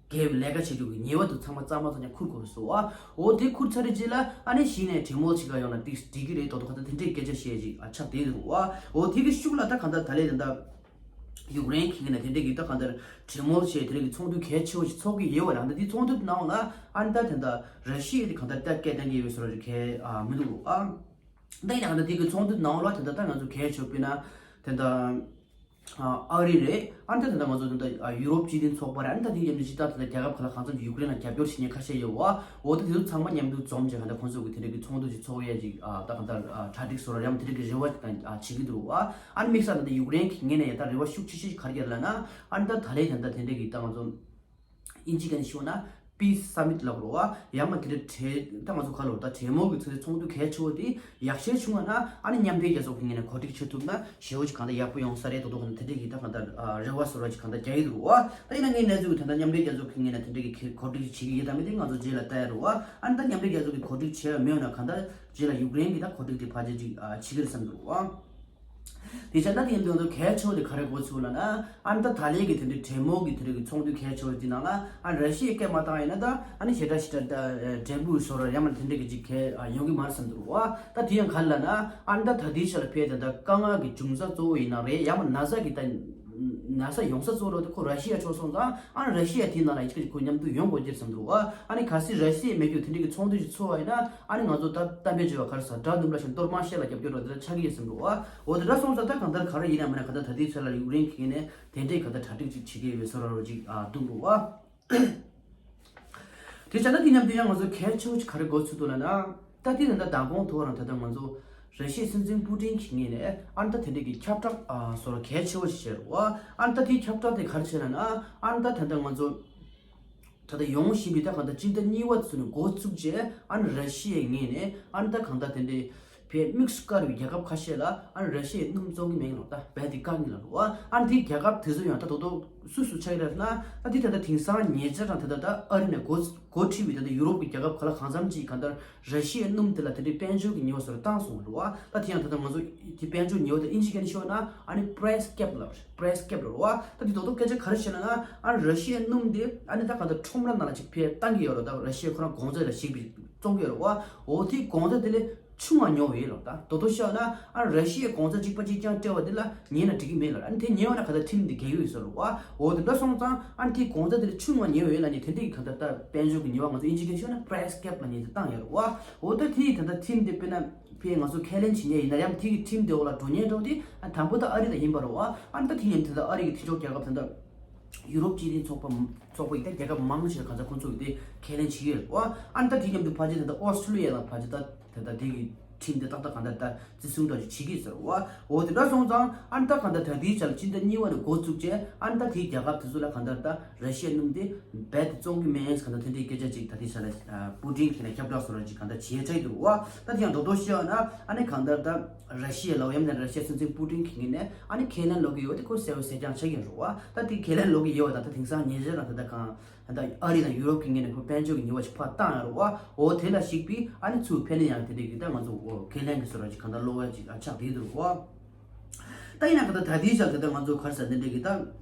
བའི་ལས་ཀ་བྱེད་རྒྱུ་གི་ཉེས་པ་དེ་ཚང་མ་གཙང་མ་ཚང་མ་འཁུར་དགོས་རེད་ཟེར་བ། འོ་དེ་འཁུར་ཚར་རྗེས་ལ་ཨ་ནི་གཞི་ནས་གྲོས་མོལ་བྱེད་ག་ཡོང་ན་འགྲིག་འགྲིག་གི་རེད་དོ་དོ་ག་ད་དེ་འདྲའི་སྐད་ཆ་བཤད་ཅིག་ཆགས་བསྡད་འདུག་བ། འོ་དེ་གི་ཤུགས་ལ་ད་གང་ལྟར་ད་ལན་དེ་འདྲ། ཡུཀ་རེན་གྱི་ངོས་ནས་དེ་འདྲའི་གི་ད་གང་ལྟར་གྲོས་མོལ་བྱས་དེ་རིང་གི་ཚོགས་འདུ་གལ་ཆེ་བོ་ཞིག་ཚོགས་ཀྱི་ཡོད་པ་རེད། ད་དེ་ཚོགས་འདུ་ནང་ལ་ཨ་ནི་ད་དེ་འདྲ་ར་ཤི་ཡ་དེ་གང་ལྟར་ད་སྐད་གཏོང་གི་ཡོད་པའི་བཟོ་འདྲ་ཞིག་གལ་ཨ་མི་འདུག་ཨ། ད་ཡིན་ན་གང་ལྟར་དེ་གི་ཚོགས་འདུ་ནང་ལ་དེ་འདྲ་ད་ང་ཚོ་གལ་ཆེ་བོ་དཔེར་ན་དེ་འདྲ་ཨ་རི་རེད། ཨ་ནི་ད་དེ་འདྲ་ང་ཚོ་དེ་འདྲ་ཡུ་རོབ་སྤྱི་མཐུན་ཚོགས་པ་རེད། ཨ་ནི་ད་དེ་མཉམ་དུ་སྤྱི་བཏང་དེ་འདྲ་རྒྱལ་ཁབ་ཁག་ལ་གང་འཚམ་ཡུཀ་རེན་ལ་རྒྱབ་སྐྱོར་བྱེད་མཁན་ཁ་ཤས་ཡོད་བ། འོ་ད་དེ་ཚོ་ཚང་མ་མཉམ་དུ་འཛོམས་བྱས་གང་ལྟར་ཁོང་ཚོ་གི་དེ་འདྲ་གི་ཚོགས་འདུ་ཞིག་ཚོགས་ཡས་ཅིག་ཨ་ད་གང་ལྟར་ཨ་གྲ་སྒྲིག་བཟོ་འདྲ་ཡང་དེ་འདྲ་གི་རེ་བ་ཅིག་ད་ཨ་བྱེད་ཀྱི་འདུག་བ། ཨ་ནི་དམིགས་བསལ་ད་ལྟ་ཡུཀ་རེན་གྱི་ངོས་ནས་ཡང་ད་རེ་བ་ཤུགས་ཆེ་ཤོས་ག་རེ་རྒྱག་ལབ་ན་ཨ་ནི་ད་ད་ལན་ད་ལྟ་དེ་འདྲ་གི་ད་ང་ཚོ་ཨིན་ཇི་སྐད་ནས་ཞུས་ན་Peace Summit་ལབ་རོ་བ། ཡང་མ་དེ་འདྲ་གྲོས་ད་ང་ཚོ་ག་ལབ་ད་གྲོས་མོལ་གྱི་ཚོགས་འདུ་གལ་ཆེ་བོ་དེ་ཡག་ཤོས་བྱུང་བ་ན་ཨ་ནི་མཉམ་འབྲེལ་རྒྱལ་ཚོགས་ཀྱི་ངོས་ནས་གོ་སྒྲིག་བྱེད་ཐུབ་ན་ཞེ་བོ་ཅིག་གང་ལྟར་ཡག་པོ་ཡོང་ས་རེད་དོ་དོ་གང་ལྟར་དེ་འདྲ་གི་ད་གང་ལྟར་རེ་བ་བཟོ་འདྲ་ཅིག་གང་ལྟར་རྒྱག་གི་འདུག་རོ་བ། ད་ཡིན་ན་ངའི་གནས་ཚུལ་གྱི་ད་ལྟ་མཉམ་འབྲེལ་རྒྱལ་ཚོགས་ཀྱི་ངོས་ནས་དེ་འདྲ་གི་གོ་སྒྲིག་བྱེད་ཀྱི་ཡོད་དམ་མེད་དེ་ང་ཚོ་རྗེས་ལ་ལྟ་ཡ་རོ་བ། ཨ་ནི་ད་མཉམ་འབྲེལ་རྒྱལ་ཚོགས་ཀྱི་གོ་སྒྲིག་བྱས་པ་མེད་ན་གང་ལྟར་རྗེས་ལ་ཡུཀ་རེན་གྱི་ད་གོ་སྒྲིག་དེ་ཕལ་ཆེར་ཅིག་བྱེད་ཀྱི་རེད་བསམ་འདུག་རོ་བ། དེ་བྱས་ན་དེ་ཡིན་དུས་ང་ཚོ་གལ་ཆེ་བ་དེ་ག་རེ་གོ་ཚུགས་ལབ་ན་ཨ་ནི་ད་ད་ལན་གྱི་དེ་འདྲའི་གྲོས་མོལ་གྱི་དེ་འདྲའི་གི་ཚོགས་འདུ་གལ་ཆེ་བ་དེ་ནང་ལ་ཨ་ནི་ར་ཤི་ཡས་སྐད་མ་བཏང་ཡིན་ན་ད་ཨ་ནི་ཞེ་དྲག་ཞེ་དྲག་ད་འབྲས་བུ་བཟོ་འདྲ་ཡང་མ་དེ་འདྲ་གི་ཅིག་གལ་ཡོང་གི་མ་རེད་བསམ་འདུག་རོ་བ། ད་དེ་ཡང་ག་རེ་ལབ་ན་ཨ་ནི་ད་ད་ལྟའི་ཆ་ལ་ཕེ་དེ་འདྲ་དཀའ་ངལ་གྱི་འབྱུང་རྩ་གཙོ་བོ་ཡིན་ན་རེད་ཡང་མ་ན་ཚ་གི་ད་ན་ཚ་ཡོང་ས་གཙོ་བོ་དེ་ཁོ་ར་ཤི་ཡ་ཕྱོགས་སོང་ཙང་ཨ་ནི་ར་ཤི་ཡ་དེའི་ནང་ལ་ཡིན་གཅིག་ཁོ་མཉམ་དུ་ཡོང་དགོས་ཀྱི་རེད་བསམ་འདུག་རོ་བ། ཨ་ནི་གལ་སྲིད་ར་ཤི་ཡ་མེད་རྒྱུ་དེ་འདྲ་གི་ཚོགས་འདུ་ཞིག་ཚོགས་པ་ཡིན་ན་ཨ་ནི་ང་ཚོ་ད་གཏམ་དཔེ་བརྗོད་པ་ག་རེ་ཟེར་དགྲ་འདུལ་ལ་ཞིག་གཏོར་མ་བཤད་ལ་རྒྱབ་སྐྱོར་རོགས་དེ་འདྲ་ཆགས་ཀྱི་ཡོད་བསམ་འདུག་རོ་བ། འོ་དེ་འདྲ་སོང་ཙང་ད་གང་ལྟར་ག་རེ་ཡིན་ན་མིན་ན་གང་ལྟར་ད་ལྟའི་ཆ་ལ་ཡུཀ་རེན་གྱི་ངོས་ནས་དེ་འདྲའི་གང་ལྟར་གྲ་སྒྲིག་ཅིག་བྱེད་ཀྱི་ཡོད་པའི་བཟོ་འདྲ་རོ་ཅིག་འདུག་རོ་བ། དེ་བྱས་ན་དེ་མཉམ་དུ་ཡང་ང་ཚོ་གལ་ཆེ་བོ་ཅིག་ག་རེ་གོ་ཚུལ་འདུག་ལབ་ན། ད་དེ་ད་ལྟ་མདང་དགོང་ཐོག་རང་ད་ལྟ་ང་ཚོ་ ར་ཤི་ཡའི་སྲིད་འཛིན་པུ་ཏིན་གྱི་ངོས་ནས་ཨ་ནི་ད་དེ་འདྲའི་གི་ཁྱབ་བསྒྲགས་ཨ་བཟོ་འདྲ་གལ་ཆེ་བོ་ཞིག་བྱས་རེད་བ། ཨ་ནི་ད་དེའི་ཁྱབ་བསྒྲགས་དེ་ག་རེ་བྱས་ན་ན་ཨ་ནི་ད་ད་ལྟ་ང་ཚོ་ད་ལྟ་ཡོང་བཞིན་པའི་ད་གང་ལྟར་སྤྱི་ཟླ་གཉིས་པ་ཚུན་འགོ་བཙུགས་རྗེས་ཨ་ནི་ར་ཤི་ཡའི་ངོས་ནས་ཨ་ནི་ད་གང་ལྟར་དེ་འདྲའི་བས་དམིགས་སུ་བཀར་བའི་རྒྱལ་ཁབ་ཁ་ཤས་ལ་ཨ་ནི་ར་ཤི་ཡའི་སྣུམ་བཙོང་གི་མེད་ལ་ད་བས་དེ་བཀག་ཉེན་ལ་རུ་བ། ཨ་ནི་དེའི་རྒྱལ་ཁབ་དེ་ཚོ་ཡང་ད་དོ་དོ་སུ་སུ་ཆགས་ཀྱི་རེད་ན་ད་དེ་ད་ལྟ་དེང་སང་ཉེ་ཆར་དང་ད་ལྟ་ད་ཨ་རི་ནས་འགོ་འགོ་ཁྲིད་པའི་ད་ལྟ་ཡུ་རོབ་ཀྱི་རྒྱལ་ཁབ་ག་ལ་གང་འཚམ་ཅིག་གང་ལྟར་ར་ཤི་ཡའི་སྣུམ་དེ་ལ་དེ་འདྲའི་དཔལ་འབྱོར་གྱི་ཉེས་པ་བཟོ་འདྲ་བཏང་སོང་བ་རུ་བ། ད་དེ་ཡང་ད་ལྟ་ང་ཚོ་དེ་དཔལ་འབྱོར་ཉེས་པ་དེ་ཨིན་ཇི་སྐད་ནས་ཤོད་ན་ཨ་ནི་price cap ལབ་price cap ལབ་རུ་བ། ད་དེ་དོ་དོ་སྐད་ཆ་ག་རེ་བཤད་ན་ན་ཨ་ནི་ར་ཤི་ཡའི་སྣུམ་དེ་ཨ་ནི་ད་གང་ལྟར་ཁྲོམ་ར་ནང་ལ་ཅིག་ཕར་བཏང་གི་ཡོད་རེད། ད་ར་ཤི་ཡ་ཁོ་རང་གོང་ཚད་ལ་གཞིགས་པའི་བཙོང་གི་ཡོད་རེད་བ། འོ་དེའི་གོང་ཚད་དེ་ལས་ཆུང་བ་ཉོ་བ་ཡོད་ལ་ད་དོ་དོ་བཤད་ན་ཨ་ར་ཤི་ཡའི་གོང་ཚད་གཅིག་པ་གཅིག་རྐྱང་སྤྲད་པ་དེ་ལ་ཉན་ན་འགྲིག་གི་མེད་ལ། ཨ་ནི་དེ་ཉན་བ་ན་ག་ད་ཁྲིམས་དེ་འགལ་གྱི་ཡོད་ཟེར་རེད་བ། འོ་དེ་འདྲ་སོང་ཙང་ཨ་ནི་དེའི་གོང་ཚད་དེ་ལས་ཆུང་བ་ཉོ་བ་ཡོད་ལ་ནི་དེ་འདྲའི་ག་ད་ད་དཔལ་འབྱོར་གྱི་ཉེས་པ་ང་ཚོ་ཨིན་ཇི་སྐད་ཤོད་ན་price cap ལ་ཉན་དེ་བཏང་ཡོད་རེད་བ། འོ་ད་དེའི་ད་ད་ཁྲིམས་དེ་དཔེར་ན་ཕའི་ང་ཚོ་ཁས་ལེན་བྱེད་མཁན་ཡིན་ན་ཡང་དེ་གི་ཁྲིམས་དེ་འོག་ལ་འགྲོ་ཉན་འགྲོ་དེ་ཨ་དང་པོ་ད་ཨ་རི་ལ་ཡིན་པ་རེད་བ། ཨ་ནི་ད་དེ་ཉན་དེ་ད་ཨ་རི་གི་མཐུན་ཕྱོགས་རྒྱལ་ཁབ་ད་ད། ཡུ་རོབ་སྤྱི་མཐུན་ཚོགས་པ་ཚོགས་པ་ཡིན་ད་རྒྱལ་ཁབ་མང་ཆེ་གང་ཚ་ཁོང་ཚོ་གི་དེ་ཁས་ལེན་བྱེད་ཀྱི་ཡོད་རེད་བ། ཨ་ནི་ད་དེ་མཉམ་དུ་ཕལ་ཆེར་ད་ལྟ་ཨོ་སི་ཀྲི་ལི་ཡ་ལ་ཕལ་ཆེར་ད་ད་ལྟ་དེ་གི་ཁྲིམས་དེ་ཏག་ཏག་གང་ལྟར་ད་བརྩི་སྲུང་འདྲ་ཞིག་བྱེད་ཀྱི་ཡོད་ཟེར་བ། འོ་དེ་འདྲ་སོང་ཙང་ཨ་ནི་ད་གང་ལྟར་ད་དེའི་ཆ་ལ་སྤྱི་ཟླ་གཉིས་པ་ནས་འགོ་བཙུགས་རྗེས་ཨ་ནི་ད་དེའི་རྒྱལ་ཁབ་དེ་ཚོ་ལ་གང་ལྟར་ད་ར་ཤི་ཡའི་སྣུམ་དེ་རྦད་དེ་བཙོང་གི་མེད་གང་ལྟར་དེ་འདྲའི་སྐད་ཆ་ཅིག་ད་དེའི་ཆ་ལ་པུ་ཏིན་གྱིས་ནས་ཁྱབ་བསྒྲགས་བཟོ་འདྲ་ཅིག་གང་ལྟར་བྱས་བྱས་འདུག་བ། ད་དེ་ཡང་རྡོག་རྡོག་བཤད་ན་ཨ་ནི་གང་ལྟར་ད། ར་ཤི་ཡའི་ལའོ་ཡམ་ནས་ར་ཤི་ཡའི་སྲིད་འཛིན་པུ་ཏིན་གྱི་ངོས་ནས་ཨ་ནི་ཁས་ལེན་ལོག་གི་ཡོད་དེ་ཁོ་གསལ་བོ་གསལ་རྐྱང་ཆགས་ཀྱི་རེད་བ། ད་དེ་ཁས་ལེན་ལོག་གི་ཡོད་བ་དང་ད་དེང་སང་ཉེ་ཆར་དང་ད་ལྟ་གང་ད་ཨ་རི་དང་ཡུ་རོབ་ཀྱི་ངོས་ནས་ཁོ་དཔལ་འབྱོར་གྱི་ཉེས་པ་ཞིག་ཕར་བཏང་ཡོད་རེད་བ། འོ་དེ་ལ་གཞིགས་པའི་ཨ་ནི་ཚུར་ཕན་ནི་ཡང་དེ་འདྲས་ཀྱི་ད་ང་ཚོ་འོ་ཁས་ལེན་གྱི་བཟོ་འདྲ་ཅིག་གང་ལྟར་ལོག་ཡ་ཅིག་ཨ་ཆགས་བསྡད་འདུག་བ། ད་ཡིན་ན་ག་ད་ད་དེའི་ཆར་དེ་ད་ང་ཚོ་ག་རེ་ཟེར་དེ་འདྲས་ཀྱི་ད།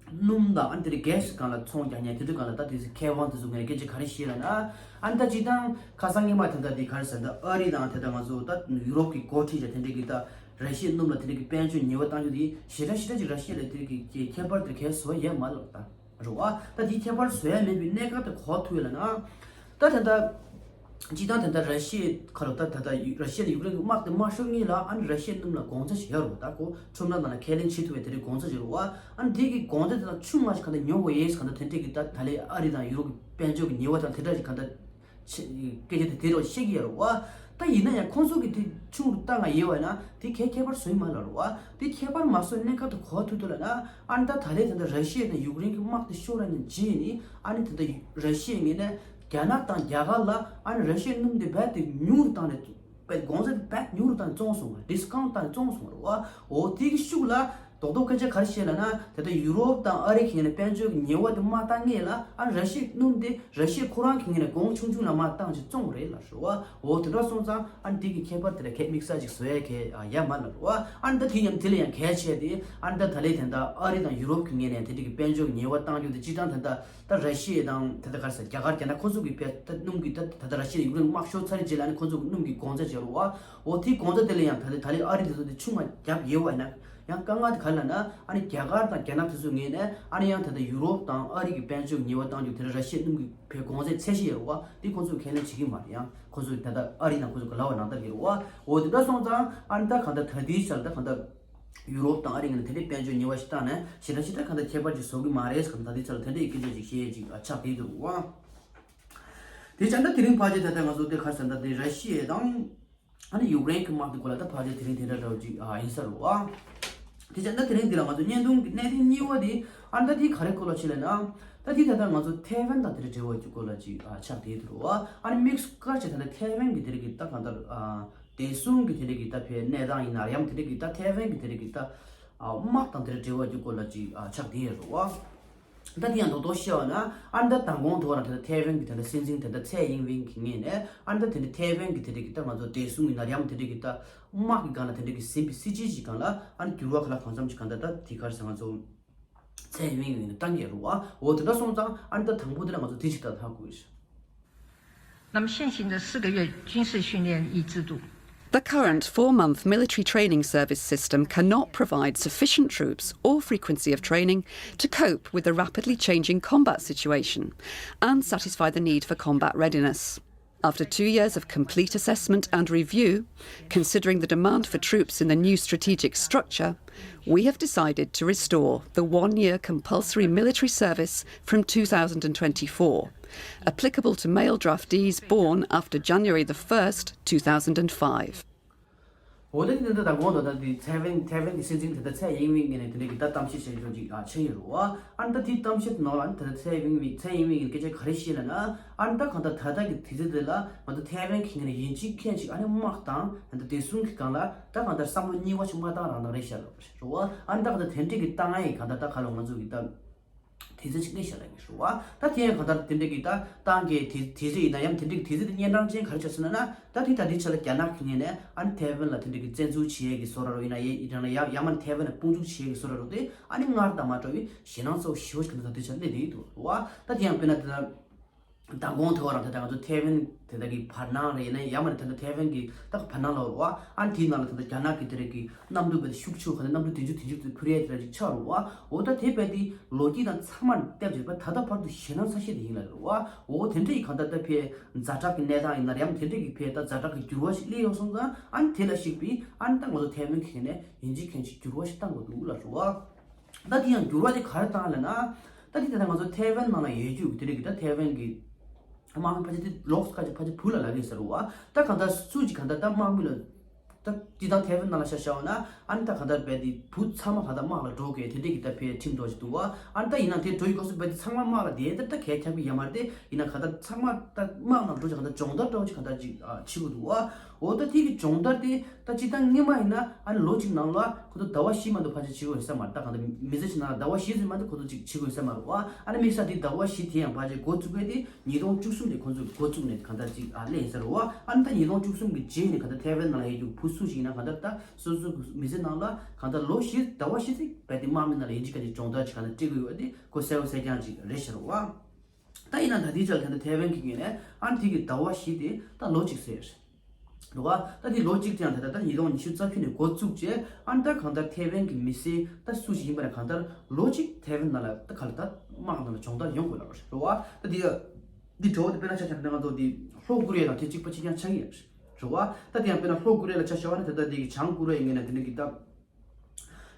སྣུམ་དང་ཨ་ནི་དེ་རིང་གྷེ་སི་སྒང་ལ་ཚོང་རྒྱག་མཁན་དེ་ཚོའི་སྒང་ལ་ད་དེ་ཚོའི་མཁས་དབང་དེ་ཚོ་ངས་སྐད་ཆ་ག་རེ་བཤད་ལབ་ན། ཨ་ནི་ད་སྤྱིར་བཏང་ཁ་སང་ཉི་མ་དེ་འདྲ་དེ་ག་རེ་ཟེར་ད་ཨ་རི་དང་དེ་འདྲ་ང་ཚོ་ད་ཡུ་རོབ་ཀྱི་འགོ་ཁྲིད་ཅིག་དེ་འདྲ་གི་ད་ར་ཤི་ཡའི་སྣུམ་ལ་དེ་འདྲ་གི་དཔལ་འབྱོར་ཉེས་པ་བཏང་རྒྱུ་དེ་ཞེ་དྲག་ཞེ་དྲག་ཅིག་ར་ཤི་ཡ་ལ་དེ་འདྲ་གི་ཁྱད་པར་དེ་གས་བཟོ་ཡ་ཡོད་མ་རེད་ད་རེད་བ། ད་དེ་ཁྱད་པར་བཟོ་ཡ་མེད་པའི་གནད་འགག་དེ་ག་པར་ཐུག་ཡོད་ལབ་ན། ད་ད་ལྟ། སྤྱིར་བཏང་ད་ལྟ་ར་ཤི་ཡའི་ཁ་ལོ་ད་ད་ལྟ་ར་ཤི་ཡ་ནས་ཡུཀ་རེན་གྱི་དམག་དེ་མ་ཤོར་སྔོན་ལ་ཨ་ནི་ར་ཤི་ཡའི་སྣུམ་ལ་གོང་ཚད་ཞིག་ཡོད་རེད་བ། ད་ཁོ་ཁྲོམ་ར་ནང་ལ་ཁས་ལེན་བྱེད་ཐུབ་པའི་དེ་འདྲའི་གོང་ཚད་ཞིག་ཡོད་རེད་བ། ཨ་ནི་དེ་གི་གོང་ཚད་དེ་དང་ཆུང་བ་ཞིག་གང་ལྟར་ཉོ་དགོས་ཡས་གང་ལྟར་དེ་འདྲས་ཀྱི་ད་ད་ལྟའི་ཨ་རི་དང་ཡུ་རོབ་ཀྱི་དཔལ་འབྱོར་གྱི་ཉེས་པ་དང་དེ་འདྲ་ཞིག་གང་ལྟར་ཆེ་སྐད་ཆ་དེ་དེ་རུ་བཤད་ཀྱི་ཡོད་རེད་བ། ད་ཡིན་ན་ཡང་ཁོང་ཚོ་གི་དེ་ཆུང་རུ་བཏང་ང་ཡོད་བ་ན་དེ་གས་ཁྱད་པར་བཟོ་ཡི་མ་རེད་བ། དེ་ཁྱད་པར་མ་བཟོ་གནད་འགག་དེ་ག་པར་ཐུག་འདུག་ལབ་ན། ཨ་ནི་ད་ད་ལྟའི་ད་ལྟ་ར་ཤི་ཡ་དང་ཡུཀ་རེན་གྱི་དམག་དེ་ཤོར་ར་ནས་རྗེས་ནི་ཨ་ནི་ད་ལྟ་ར་ཤི་ཡའི་ངོས་ནས། རྒྱ་ནག་དང་རྒྱ་གར་ལ་ཨ་ནི་ར་ཤི་ཡའི་སྣུམ་དེ་རྦད་དེ་ཉུང་རུ་བཏང་ནས་རྦད་གོང་ཚད་དེ་རྦད་ཉུང་རུ་བཏང་ནས་བཙོང་སོང་བ། ཌི་སི་ཀའུན་ཊི་བཏང་ནས་བཙོང་སོང་བ་རེད་བ། འོ་དེ་གི་ཤུགས་ལ་རྡོག་རྡོག་སྐད་ཆ་ག་རེ་བཤད་ལབ་ན་ད་ལྟ་ཡུ་རོབ་དང་ཨ་རི་གི་ངོས་ནས་དཔལ་འབྱོར་གྱི་ཉེས་པ་དེ་མར་བཏང་སྔོན་ལ་ཨ་ནི་ར་ཤི་ཡའི་སྣུམ་དེ་ར་ཤི་ཡ་ཁོ་རང་གི་ངོས་ནས་གོང་ཆུང་ཆུང་ལ་མར་བཏང་བྱས་བཙོང་བ་རེད་ལབ་ཞུ་བ། འོ་དེ་འདྲ་སོང་ཙང་ཨ་ནི་དེ་གི་ཁྱད་པར་དེ་ལ་གད་དམིགས་བསལ་ཅིག་བཟོ་ཡ་གལ་ཡ་མ་ལབ་རེད་བ། ཨ་ནི་ད་དེ་མཉམ་དེ་ལ་ཡང་གལ་ཆེ་སྟེ་ཨ་ནི་ད་ད་ལྟའི་ད་ལྟ་ཨ་རི་དང་ཡུ་རོབ་གི་ངོས་ནས་དེ་འདྲ་གི་དཔལ་འབྱོར་གྱི་ཉེས་པ་བཏང་རྒྱུ་དེ་སྤྱིར་བཏང་ད་ལྟ། ད་ར་ཤི་ཡ་དང་ད་ལྟ་ག་རེ་ཟེར་རྒྱ་གར་རྒྱ་ནག་ཁོ་ཚོ་གི་བས་ད་སྣུམ་གི་ད་ད་ལྟ་ར་ཤི་ཡ་ཡུཀ་རེན་དམག་ཤོར་ཚར་རྗེས་ལ་ནི་ཁོ་ཚོ་གི་སྣུམ་གི་གོང་ཚད་བྱེད་རུ་བ། འོ་དེའི་གོང་ཚད་དེ་ལ་ཡང་ད་ལྟ་ད་ལྟའི་ཨ་རི་དེ་ཚོ་དེ་ཆུང་བ་བརྒྱབ་ཡོད་བ་ཡིན་ན་ཡང་དཀའ་ངལ་དེ་ག་རེ་ལབ་ན་ཨ་ནི་རྒྱ་གར་དང་རྒྱ་ནག་དེ་ཚོ་ངོས་ནས་ཨ་ནི་ཡང་ད་ལྟ་ཡུ་རོབ་དང་ཨ་རི་གི་དཔལ་འབྱོར་ཉེས་པ་བཏང་རྒྱུ་དེ་ལ་ར་ཤི་ཡ་སྣུམ་གི་བས་གོང་ཚད་ཚད་གཞི་ཡོད་རུ་བ་དེ་ཁོ་ཚོ་གི་ཁས་ལེན་བྱེད་ཀྱི་མ་རེད། ཡང་ཁོ་ཚོ་ད་ལྟ་ཨ་རི་དང་ཁོ་ཚོ་གི་ལབ་པ་ནང་ལྟར་ཡོད་རུ་བ། འོ་དེ་འདྲ་སོང་ཙང་ཨ་ནི་ད་གང་ལྟར་ད་ལྟའི་ཆར་ད་གང་ལྟར། ཡུ་རོབ་དང་ཨ་རི་ངོས་ནས་དེ་འདྲའི་དཔལ་འབྱོར་ཉེས་པ་ཞིག་བཏང་ནས་ཞེ་དྲག་ཞེ་དྲག་གང་ལྟར་ཁྱད་པར་ཅིག་བཟོ་གི་མ་རེད་ཟེར་གང་ལྟར་དེ་ཚོ་ལ་དེ་འདྲའི་སྐད་ཆ་ཅིག་བཤད་ཡས་ཅིག་ཆགས་བསྡད་འདུག་བ། དེ་བྱས་ན་དེ་རིང་ཕལ་ཆེར་ད་ལྟ་ང་ཚོ་དེ་ག་རེ་ཟེར་ན་དེ་ར་ཤི་ཡ་དང་ཨ་ནི་ཡུཀ་རེན་གྱི་དམག་དེ་སྐོར་ལ་ད་ཕལ་ཆེར་དེ་རིང་དེ་འདྲ་འདྲ་བོ་ཅིག་ཨ་ཡིན་ས་རེད་བ། དེ་བྱས་ན་དེ་རིང་འདི་ལ་ང་ཚོ་བརྙན་ཐུང་གི་གནད་དོན་གཉིས་པ་དེ་ཨ་ནི་ད་དེ་ག་རེ་སྐོར་ལ་ཅིག་ལབ་ན། ད་དེ་ད་ལྟ་ང་ཚོ་ཐའེ་ཝན་དང་དེ་འདྲ་འབྲེལ་བ་ཅིག་སྐོར་ལ་ཅིག་ཨ་ཆགས་བསྡད་འདུག་བ། ཨ་ནི་དམིགས་སུ་བཀར་བྱས་ད་ལྟ་ཐའེ་ཝན་གྱི་དེ་རིང་གི་ད་གང་ལྟར་ཨ། བདེ་སྲུང་གི་དེ་འདྲ་གི་ད་ཕའི་གནས་སྟངས་ཡིན་ན་ཡང་དེ་འདྲ་གི་ད་ཐའེ་ཝན་གི་དེ་འདྲ་གི་ད་དམག་དང་དེ་འདྲ་འབྲེལ་བ་གི་སྐོར་ལ་ཅིག་ཆགས་བསྡད་ཡོད་རེད་བ། ད་དེ་ཡང་རྡོག་རྡོག་བཤད་པ་ན་ཨ་ནི་ད་མདང་དགོང་དུ་རང་དེ་ད་ཐའེ་ཝན་གི་དེ་འདྲ་སྲིད་འཛིན་དེ་ད་ཚའེ་ཡིན་ཝིན་གི་ངོས་ནས་ཨ་ནི་ད་དེ་འདྲ་ཐའེ་ཝན་གི་དེ་འདྲ་གི་ད་ང་ཚོ་བདེ་སྲུང་ཡིན་ན་ཡང་དེ་འདྲ་གི་ད་དམག་གི་སྒང་ལ་དེ་འདྲ་གི་ཟིན་པའི་སྲིད་ཇུས་ཅིག་སྒང་ལ་ཨ་ནི་འགྱུར་བ་ག་ལ་གང་འཚམ་ཅིག་གང་ད་ད་དེ་གར་ས་ང་ཚོ། ཚའེ་ཡིན་ཝིན་གི་ངོས་ནས་བཏང་གི་རེད་བ། འོ་དེ་འདྲ་སོང་ཙང་ཨ་ནི་ད་དང་པོ་དེ་ལ་ང་ཚོ་དེ་ཅིག་ད་ཧ་གོ་གི་རེད། 那么现行的四个月军事训练已制度。 The current four month military training service system cannot provide sufficient troops or frequency of training to cope with the rapidly changing combat situation and satisfy the need for combat readiness. After two years of complete assessment and review, considering the demand for troops in the new strategic structure, we have decided to restore the one year compulsory military service from two thousand and twenty-four, applicable to male draftees born after January the first, two thousand and five. འོ་ད་དེ་འདྲ་ད་གོང་དུ་ད་དེ་ཚའེ་ཝན་ཚའེ་ཝན་གྱི་སྲིད་འཛིན་དེ་ད་ཚའེ་ཡིན་ཝིན་གྱིས་ནས་དེ་འདྲ་གི་ད་གཏམ་བཤད་བྱས་ཡོད་ཅིག་ཨ་ཆགས་ཡོད་རེད་བ། ཨ་ནི་ད་དེའི་གཏམ་བཤད་ནང་ལ་ཨ་ནི་ད་ཚའེ་ཡིན་ཝིན་ཚའེ་ཡིན་ཝིན་གྱིས་སྐད་ཆ་ག་རེ་བཤད་ལབ་ན། ཨ་ནི་ད་གང་ལྟར་ད་ལྟ་གི་དུས་ཚོད་དེ་ལ་ང་ཚོ་ཐའེ་ཝན་གྱི་ངོས་ནས་ཡིན་གཅིག་མཁན་གཅིག་ཨ་ནི་དམག་དང་ཨ་ནི་ད་བདེ་སྲུང་གི་སྒང་ལ་ད་གང་ལྟར་བསམ་བློ་གཉིས་པ་ཞིག་མ་བཏང་རང་དང་རེད་ཤག་ལབ་རེད་བ། ཨ་ནི་ད་གང་ལྟར་དེ་འདྲས་ཀྱི་བཏང་ཡ་ཡིན་གང་ལྟར་ད་ག་ལ་ང་ཚོ་གི་ད། དེ་ཚོ་ཅིག་ལས་བྱ་ལ་ངེས་ཤོག་བ། ད་དེ་ཡང་གང་ལྟར་དེ་འདྲ་གི་ད་ཏང་གི་དེ་དེ་ཚོ་ཡིན་ན་ཡང་དེ་འདྲ་གི་དེ་ཚོ་དེ་གཉན་འཕྲང་ཅན་ག་རེ་ཆགས་སོང་ན་ན། ད་དེ་ད་དེ་ཆ་ལ་རྒྱ་ནག་གི་ངོས་ནས་ཨ་ནི་ཐའེ་ཝན་ལ་དེ་འདྲ་གི་བཙན་འཛུལ་བྱེད་ཡས་ཀྱི་བཟོ་འདྲ་རོ་ཡིན་ན་ཡེ་ཡིན་ན་ཡ་ཡ་མ་ཐའེ་ཝན་ལ་དཔུང་འཇུག་བྱེད་ཡས་ཀྱི་བཟོ་འདྲ་རོ་དེ་ཨ་ནི་སྔར་དང་མ་འདྲ་བའི་ཞེད་སྣང་ཚ་བོ་ཞེ་པོ་ཅིག་གང་ལྟར་ད་དེ་ཆ་ལ་སླེབས་བསྡད་ཡོད་འདུག་བ། ད་དེ་ཡང་དཔེར་ན་དེ་ད། མདང་དགོང་ཐོས་པ་རང་དེ་ད་ང་ཚོ་ཐའེ་ཝན་དེ་དག་གི་བར་སྣང་རེད་ཡིན་ན་ཡང་མ་རེད་ད་ལྟ་ཐའེ་ཝན་གྱི་ད་བར་སྣང་ལ་རེད་བ། ཨ་ནི་དེའི་ནང་ལ་ད་ལྟ་རྒྱ་ནག་གི་དེ་རིགས་ཀྱི་གནམ་གྲུ་བས་ཤུགས་ཆེ་བ་ག་ནས་གནམ་གྲུ་བདུན་ཅུ་བདུན་ཅུ་དེ་འཕུར་ཡས་དེ་འདྲ་ཅིག་ཆགས་རེད་བ། འོ་ད་དེ་བས་དེ་ལོ་རྒྱུས་དང་ཚང་མ་བལྟས་པ་ད་ད་ལྟ་བར་དུ་ཞེད་སྣང་ཚ་ཤོས་དེ་ཡིན་ལ་རེད་བ། འོ་དེ་འདྲ་ཡི་གང་ལྟར་ད་ཕའི་ཛ་དྲག་གི་གནས་སྟངས་ཡིན་ན་རེད་ཡང་དེ་འདྲ་གི་ཕའི་ད་ཛ་དྲག་གི་འགྱུར་བ་ཞིག་སླེབས་ཡོང་སོང་ཙང་ཨ་ནི་དེ་ལ་གཞིགས་པའི་ཨ་ནི་ད་ང་ཚོ་ཐའེ་ཝན་གི་ནས་ཡིན་གཅིག་མཁན་གཅིག་འགྱུར་བ་ཞིག་བཏང་དགོས་འདུག་ལ་རེད་བ། ད་དེ་ཡང་འགྱུར་བ་དེ་ག་རེ་བཏང་ལབ་ན། ད་དེ་ད་ལྟ་ང་ཚོ་ཐའེ་ཝན་ནང་ལ་ཡོད་རྒྱུ་དེ་རིགས་ཀྱི་ད་ཐའེ་ཝན་གྱི་དམག་མི་ཕལ་ཆེར་དེ་ལོགས་ཁ་ཅིག་ཕལ་ཆེར་བུ་ལ་ལབ་ཀྱི་ཟེར་བ། ད་གང་ལྟར་སུ་ཅིག་གང་ལྟར་ད་དམག་མི་ལ་ད་སྤྱི་བཏང་ཐའེ་ཝན་ནང་ལ་ཤ་ཤ་བ་ན་ཨ་ནི་ད་གང་ལྟར་བས་དེ་བུ་ཚང་མ་གང་ལྟར་དམག་ལ་འགྲོ་དགོས་དེ་འདྲས་ཀྱི་ད་ཕའི་ཁྲིམས་འགྲོ་ཞིག་འདུག་བ། ཨ་ནི་ད་ཡིན་ན་དེ་འགྲོ་ཡི་སྐབས་སུ་བས་དེ་ཚང་མ་དམག་ལ་དེ་ད་ད་གས་ཁྱབ་ཀྱི་ཡ་མ་རེད་དེ་ཡིན་ན་གང་ལྟར་ཚང་མ་ད་དམག་ནང་འགྲོ་ཞིག་གང་ལྟར་སྦྱོང་བརྡར་འདྲ་བོ་ཅིག་གང་ལྟར་ཅིག་བྱེད་དགོས་འདུག་བ། འོ་ད་དེ་གི་སྦྱོང་བརྡར་དེ། ད་སྤྱིར་བཏང་སྔོན་མ་ཡིན་ན་ཨ་ནི་ལོ་གཅིག་ནང་ལ་ཁོ་ཚོ་ཟླ་བ་བཞི་མ་གཏོགས་ཕལ་ཆེར་བྱེད་དགོས་ཡོད་ས་མ་རེད། ད་གང་ལྟར་མི་ཚེ་ཞིག་ནང་ལ་ཟླ་བ་བཞི་ཙམ་མ་གཏོགས་ཁོ་ཚོ་ཅིག་བྱེད་དགོས་ཡོད་ས་མ་རེད་བ། ཨ་ནི་དམིགས་བསལ་དེ་ཟླ་བ་བཞི་དེ་ཡང་ཕལ་ཆེར་འགོ་བཙུགས་པ་དེ་ཉིས་སྟོང་བཅུ་གསུམ་དེ་ཁོ་ཚོས་འགོ་བཙུགས་ནས་གང་ལྟར་ཅིག་ཨ་ལས་ཡིན་ས་རེད་བ། ཨ་ནི་ད་ཉིས་སྟོང་བཅུ་གསུམ་གི་རྗེས་ནས་གང་ལྟར་ཐའེ་ཝན་ནང་ལ་ཡོད་རྒྱུ་བུ་སུ་ཞིག་ཡིན་ན་གང་ལྟར་ད་སོ་སོ་གི་མི་ཚེ་ནང་ལ་གང་ལྟར་ལོ་བཞི་ཟླ་བ་བཞི་ཙམ་རྦད་དེ་དམག་མི་ནང་ལ་ཡིན་གཅིག་ག་ཅིག་སྦྱོང་བརྡར་ཅིག་གང་ལྟར་སྤྲད་དགོས་ཡོད་པ་དེ་ཁོ་གསལ་པོ་གསལ་རྐྱང་ཅིག་རེད་ཤག་རེད་བ། ད་ཡིན་ན་ད་ལྟའི་ཆར་ལ་ད་ལྟ་ཐའེ་ཝན་གྱི་ངོས་ནས་ཨ་ནི་དེ་གི་ཟླ་བ་བཞི་དེ་ད་ལོ་གཅིག་ཟེར། རེད་བ། ད་དེ་ལོ་གཅིག་ཙམ་ད་ལྟ་ད་ཉིས་སྟོང་ཉི་ཤུ་རྩ་བཞི་ནས་འགོ་བཙུགས་རྗེས་ཨ་ནི་ད་གང་ལྟར་ཐའེ་ཝན་གྱི་མི་སེར་ད་སུ་ཞིག་ཡིན་པ་ན་གང་ལྟར་ལོ་གཅིག་ཐའེ་ཝན་ནང་ལ་ད་ག་ལ་ད་དམག་ནང་ལ་སྦྱོང་བརྡར་ཡོང་དགོས་ལ་རེད་བ། ད་དེ་ཡ་འདི་འགྲོ་བ་དེ་དཔེར་ན་ཆ་བཞག་ན་ང་ཚོ་དེ་ལྷོ་ཀོ་རི་ཡ་དང་དེ་གཅིག་པ་གཅིག་རྐྱང་ཆགས་ཀྱི་ཡོད་རེད་བ། ད་དེ་ཡང་དཔེར་ན་ལྷོ་ཀོ་རི་ཡ་ལ་ཆ་བཞག་པ་ན་ད་ལྟ་དེ་གི་བྱང་ཀོ་རི་ཡའི་ངོས་ནས་དེ་འདྲ་གི་ད།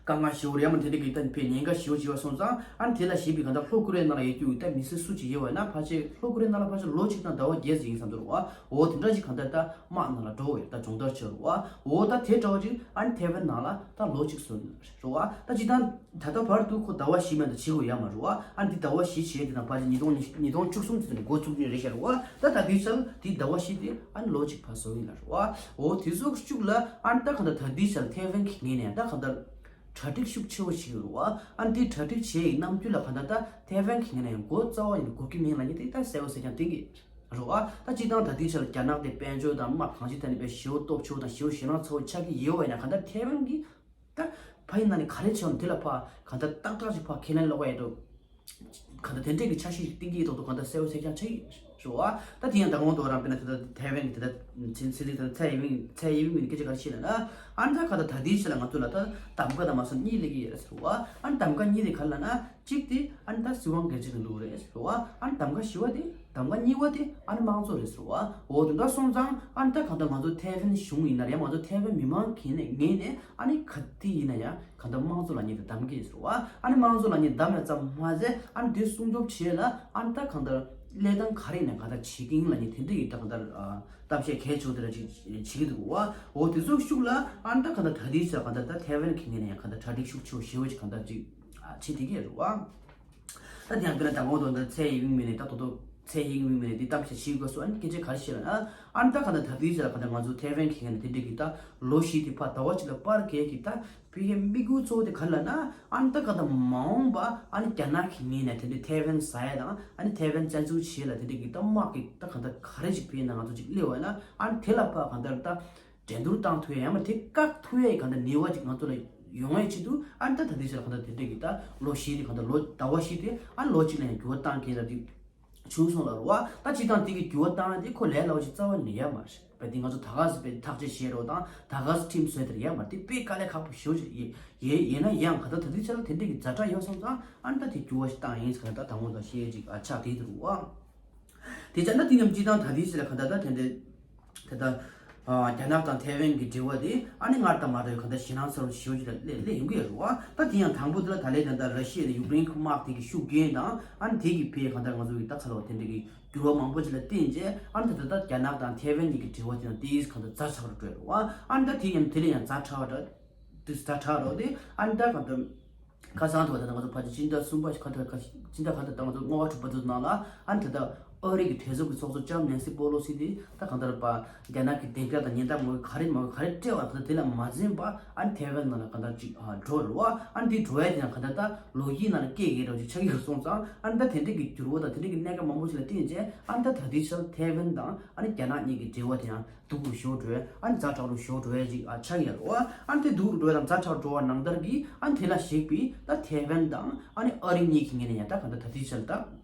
དཀའ་ངལ་ཞེ་པོ་རེད་ཡང་མ་དེ་འདྲ་གི་ད་ཕའི་ཉེན་ཁ་ཞེ་པོ་ཅིག་ཡོད་པ་སོང་ཙང་ཨ་ནི་དེ་ལ་ཞེན་པའི་གང་ལྟར་ལྷོ་ཀོ་རི་ཡའི་ནང་ལ་ཡོད་རྒྱུ་ད་མི་སེར་སུ་ཅིག་ཡོད་པ་ན་ཕལ་ཆེར་ལྷོ་ཀོ་རི་ཡའི་ནང་ལ་ཕལ་ཆེར་ལོ་གཅིག་དང་ཟླ་བ་བརྒྱད་ཙམ་ཡིན་བསམ་འདུག་བ། འོ་དེ་འདྲ་ཞིག་གང་ལྟར་ད་དམག་ནང་ལ་འགྲོ་བའི་ད་སྦྱོང་བརྡར་བྱེད་རུ་བ། འོ་ད་དེ་འདྲ་བ་ཅིག་ཨ་ནི་ཐའེ་ཝན་ནང་ལ་ད་ལོ་གཅིག་སོང་རུ་བ། ད་ཅི་ད་ད་ལྟ་བར་དུ་ཁོ་ཟླ་བ་བཞི་མ་གཏོགས་བྱེད་དགོས་ཡ་མ་རུ་བ། ཨ་ནི་འདི་ཟླ་བ་བཞི་བྱས་དེ་དང་ཕལ་ཆེར་ཉིས་སྟོང་ཉི་ཉིས་སྟོང་བཅུ་གསུམ་དེ་ཚོ་ནས་འགོ་བཙུགས་རྒྱུ་རེད་ཤག་རུ་བ། ད་ད་དེ་ཆར་དེ་ཟླ་བ་བཞི་དེ་ཨ་ནི་ལོ་གཅིག་ཕར་སོང་ཡིན་ལ་རུ་བ། འོ་དེ་ཚོ་ཤུགས་ལ་ཨ་ནི་ད་གང་ལྟར་ད་དེ་ཆར་ཐའེ་ཝན་གྱི་ངོས་ནས་ད་གང་ལྟར། གྲ་སྒྲིག་ཤུགས་ཆེ་བོ་བྱེད་ཀྱི་ཡོད་རེད་བ། ཨ་ནི་དེ་གྲ་སྒྲིག་བྱས་ཡིན་ནམ་རྒྱུན་ལ་གང་ལྟར་ད་ཐའེ་ཝན་གྱི་ངོས་ནས་མགོ་རྩ་བ་ཡིན་དགོས་ཀྱི་མིན་ལབ་མཁན་དེ་ད་གསལ་པོ་གསལ་རྐྱང་བསྟན་གྱི་རེད་བ། ད་སྤྱིར་བཏང་ད་ལྟའི་ཆར་རྒྱ་ནག་དེ་དཔལ་འབྱོར་དང་དམག་གང་ཅིའི་ཐད་ནས་དཔེ་ཞེ་པོ་སྟོབས་ཆེ་བོ་དང་ཞེ་པོ་ཞེད་སྣང་ཚ་བོ་ཆགས་ཀྱི་ཡོད་པ་ཡིན་ན་གང་ལྟར་ཐའེ་ཝན་གྱིས་ད་ཕ་ཡི་ནང་ནས་ག་རེ་བྱས་ཡོད་ན་དེ་ལ་ཕ་གང་ལྟར་ཏག་ཏག་ཅིག་ཕ་ཁས་ལེན་སློག་ག་ཡོད་འགྲོ། གང་ལྟར་དེ་འདྲས་ཀྱི་འཆར་གཞི་ཞིག་བཏིང་གི་ཡོད་མདོག་མདོག་གང་ལྟར་གསལ་པོ་གསལ་རྐྱང་ཆགས་ཀྱི་རེད་བ། ད་དེ་ཡང་ད་གོང་དུ་རང་དཔེར་ན་དེ་ལྟར་ཐའེ་ཝན་གྱི་དེ་ལྟར་ཚན་ཚན་རིག་དང་ཚད་ཡིན་ཚད་ཡིན་མིན་སྐད་ཆ་ག་རེ་བཤད་ལ་ན། ཨ་ནི་ད་ག་ད་ད་དེའི་ཆ་ལ་ང་ཚོ་ལ་ད་གདམ་ག་དང་མ་སོང་གཉིས་སླེབས་ཀྱི་ཡོད་རེད་ཟེར་བ། ཨ་ནི་གདམ་ག་གཉིས་དེ་ག་རེ་ལབ་ན་གཅིག་དེ་ཨ་ནི་ད་སྲིད་དབང་སྒེར་གཅོད་ཀྱི་ལུགས་རེད་ཟེར་བ། ཨ་ནི་གདམ་ག་བཞི་བ་དེ་གདམ་ག་གཉིས་པ་དེ་ཨ་ནི་དམངས་གཙོ་རེད་ཟེར་བ། འོ་དེ་འདྲ་སོང་ཙང་ཨ་ནི་ད་ག་ད་ང་ཚོ་ཐའེ་ཝན་གཞུང་ཡིན་ན་རེད་ང་ཚོ་ཐའེ་ཝན་མི་མང་གི་ནས་ངོས་ནས་ཨ་ནི་ག་དེ་ཡིན་ན་ཡང་། གང་ལྟར་དམངས་གཙོ་ལབ་མཁན་དེ་གདམ་གྱི་ཟེར་བ། ཨ་ནི་དམངས་གཙོ་ལབ་མཁན་གདམ་ཡ་ཙམ་མ་ཟད་ཨ་ནི་དེ་སྲུང་སྐྱོབ་བྱེད་ལ་ཨ་ནི་ད་གང་ལྟར་ལས་དོན་ག་རེ་ཡིན་ན་གང་ལྟར་བྱེད་ཀྱི་ཡིན་ལབ་མཁན་དེ་འདྲ་ཡིན་ད་གང་ལྟར་གཏམ་བཤད་གལ་ཆེ་བོ་དེ་འདྲ་ཅིག་བྱེད་ཀྱི་འདུག་བ། འོ་དེ་ཚོ་ཤུགས་ལ་ཨ་ནི་ད་གང་ལྟར་ད་ལྟའི་ཆར་གང་ལྟར་ད་ཐའེ་ཝན་གྱི་ངོས་ནས་ཡང་གང་ལྟར་གྲ་སྒྲིག་ཤུགས་ཆེ་བོ་ཞེ་བོ་ཅིག་གང་ལྟར་ཅིག་བྱེད་བསྡད་ཀྱི་རེད་བ། ད་དེ་ཡང་དཔེར་ན་ད་གོང་དུ་ད་ཚའེ་ཡིན་མིན་ནས་ད་དོ་དོ་ཚའེ་ཡིན་མིན་ནས་དེ་གཏམ་བཤད་བྱེད་དགོས་སོ་ཨ་ནི་སྐད་ཆ་ག་རེ་བཤད་ལ་ན། ཨ་ནི་ད་གང་ལྟར་ད་ལྟའི་ཆར་གང་ལྟར་ང་ཚོ་ཐའེ་ཝན་གྱི་ངོས་ནས་དེ་འདྲ་གི་ད་ལོ་བཞི་དེ་ཕར་ཟླ་བ་གཅིག་ལ་སྤར་གས་ཀྱི་ད་བོད་ཀྱི་དམིགས་ཡུལ་གཙོ་བོ་དེ་ག་རེ་ལབ་ན། ཨ་ནི་ད་གང་ལྟར་མ་འོངས་པ་ཨ་ནི་རྒྱ་ནག་གི་ངོས་ནས་དེ་འདྲའི་ཐའེ་ཝན་ཟ་ཡ་དང་ཨ་ནི་ཐའེ་ཝན་བཙན་འཛུལ་བྱེད་ལ་དེ་འདྲ་གི་ད་དམག་གི་ད་གང་ལྟར་ག་རེ་ཞིག་བྱས་ན་ང་ཚོ་ཅིག་སླེབས་པ་ཡིན་ན་ཨ་ནི་དེ་ལ་ཕར་གང་ལྟར་ད་འགྲན་བསྡུར་བཏང་ཐུབ་ཡ་ཡང་མ་དེ་བཀག་ཐུབ་ཡ་ཡི་གང་ལྟར་ནུས་པ་ཅིག་ང་ཚོ་ལ་ཡོང་ཡའི་ཆེད་དུ་ཨ་ནི་ད་ད་ལྟའི་ཆར་གང་ལྟར་དེ་འདྲ་གི་ད་ལོ་བཞི་དེ་གང་ལྟར་ལོ་ཟླ་བ་བཞི་དེ་ཨ་ནི་ལོ་གཅིག་ལ་ཡང་འགྱུར་བ་བཏང་གི་ལབ་དུས། བྱུང་སོང་ལབ་རེད་བ། ད་སྤྱིར་བཏང་དེ་གི་འགྱུར་བ་བཏང་ཡ་དེ་ཁོ་ལས་སླ་བ་ཞིག་རྩ་བ་ནས་ཡོད་མ་རེད། བས་དེ་ང་ཚོ་ད་ག་སེ་བས་ཐག་གཅོད་བྱེད་རོགས་དང་ད་ག་སེ་ཁྲིམས་བཟོས་དེར་ཡོད་མ་རེད། དེ་དཔེ་དཀའ་ལས་ཁག་པོ་ཞེ་པོ་ཅིག་ཡིན་ཡིན་ཡིན་ན་ཡང་ག་ད་ད་དུས་ཆ་ལ་དེ་འདྲས་ཀྱི་ཛ་དྲག་ཡོད་སོང་ཙང་ཨ་ནི་ད་དེ་འགྱུར་བ་ཞིག་བཏང་ཡིན་ཟེར་ག་ད་དང་པོ་ད་བཤད་ཅིག་ཨ་ཆགས་དེ་འདུག་བ། དེ་ཆ་ན་དེ་ནམ་སྤྱིར་བཏང་ད་དུས་ཆ་ལ་ག་ད་ད་དེ་འདྲས་དེ་ད། རྒྱ་ནག་དང་ཐའེ་ཝན་གྱི་འབྲེལ་བ་དེ་ཨ་ནི་སྔར་དང་མ་འདྲ་བའི་གང་ལྟར་ཞེད་སྣང་ཚ་པོ་ཞེ་པོ་ཅིག་ལ་སླེབས་སླེབས་ཡོང་གི་ཡོད་རེད་བ། ད་དེ་ཡང་དང་པོ་དེ་ལ་ད་ལན་ད་ལྟ་ར་ཤི་ཡ་དང་ཡུཀ་རེན་གྱི་དམག་དེ་གི་ཤུགས་རྐྱེན་དང་ཨ་ནི་དེ་གི་ཕན་གང་ལྟར་ང་ཚོ་གི་ད་ཁ་ལོ་དེ་འདྲ་གི་འགྱུར་བ་མང་པོ་ཅིག་ལ་བརྟེན་རྗེས་ཨ་ནི་ད་ལྟ་ད་རྒྱ་ནག་དང་ཐའེ་ཝན་གཉིས་ཀྱི་འབྲེལ་བ་དེ་ཡང་དེ་གང་ལྟར་ཛ་དྲག་རུ་འགྲོ་ཡོད་རེད་བ། ཨ་ནི་ད་དེ་ཡང་དེ་ལས་ཡང་ཛ་དྲག་པ་འདྲ། དུས་ད་དྲག་རོགས་དེ་ཨ་ནི་ད་གང་ལྟར་ཁ་སང་དུ་བ་ད་ང་ཚོ་ཕལ་ཆེར་སྤྱི་ཟླ་གསུམ་པ་ཁ་ཐོག་ཁ་སྤྱི་ཟླ་ཁ་ཐོག་ད་ང་ཚོ་རྔོག་པ་དྲུག་པ་དུ་ནང་ལ་ཨ་ནི་ད་ལྟ་ཨ་རི་གི་གྲོས་ཚོགས་ཀྱི་ཚོགས་གཙོ་ལྕམ་ནན་སི་པོ་ལོ་སི་དེ་ད་གང་ལྟར་པ་རྒྱ་ནག་གི་བདེ་འཇགས་དང་ཉེན་རྟོག་མ་ག་རེ་མ་ག་རེ་སྤྲད་པ་ད་ལྟ་དེ་ལ་མ་འཛེམས་པ་ཨ་ནི་ཐའེ་ཝན་ནང་ལ་གང་ལྟར་ཅིག་འགྲོ་རུ་བ་ཨ་ནི་དེ་འགྲོ་ཡ་དེ་ཡང་གང་ལྟར་ད་ལོ་རྒྱུས་ནང་ལ་སྐད་ཀྱི་རོ་ཅིག་ཆགས་ཀྱི་སོང་ཙང་ཨ་ནི་ད་དེ་འདྲ་གི་འགྱུར་བ་དང་དེ་འདྲ་གི་གནད་འགག་མང་པོ་ཞིག་ལ་བརྟེན་རྗེས་ཨ་ནི་ད་ད་ལྟའི་ཆར་ཐའེ་ཝན་དང་ཨ་ནི་རྒྱ་ནག་གཉིས་ཀྱི་འབྲེལ་བ་དེ་ཡང་། སྡུག་རུ་ཤོར་འགྲོ་ཡ། ཨ་ནི་ཛ་དྲག་རུ་ཤོར་འགྲོ་ཡ་ཅིག་ཨ་ཆགས་ཡོད་རེད་བ། ཨ་ནི་དེ་སྡུག་རུ་འགྲོ་ཡ་དང་ཛ་དྲག་འགྲོ་བ་ནང་ལྟར་གྱི་ཨ་ནི་དེ་ལ་གཞིགས་པའི་ད་ཐའེ་ཝན་དང་ཨ་ནི་ཨ་རི་གཉིས་ཀྱི་ངོས་ནས་ཡང་ད་གང་ལྟར་ད་ལྟའི་ཆར་ད་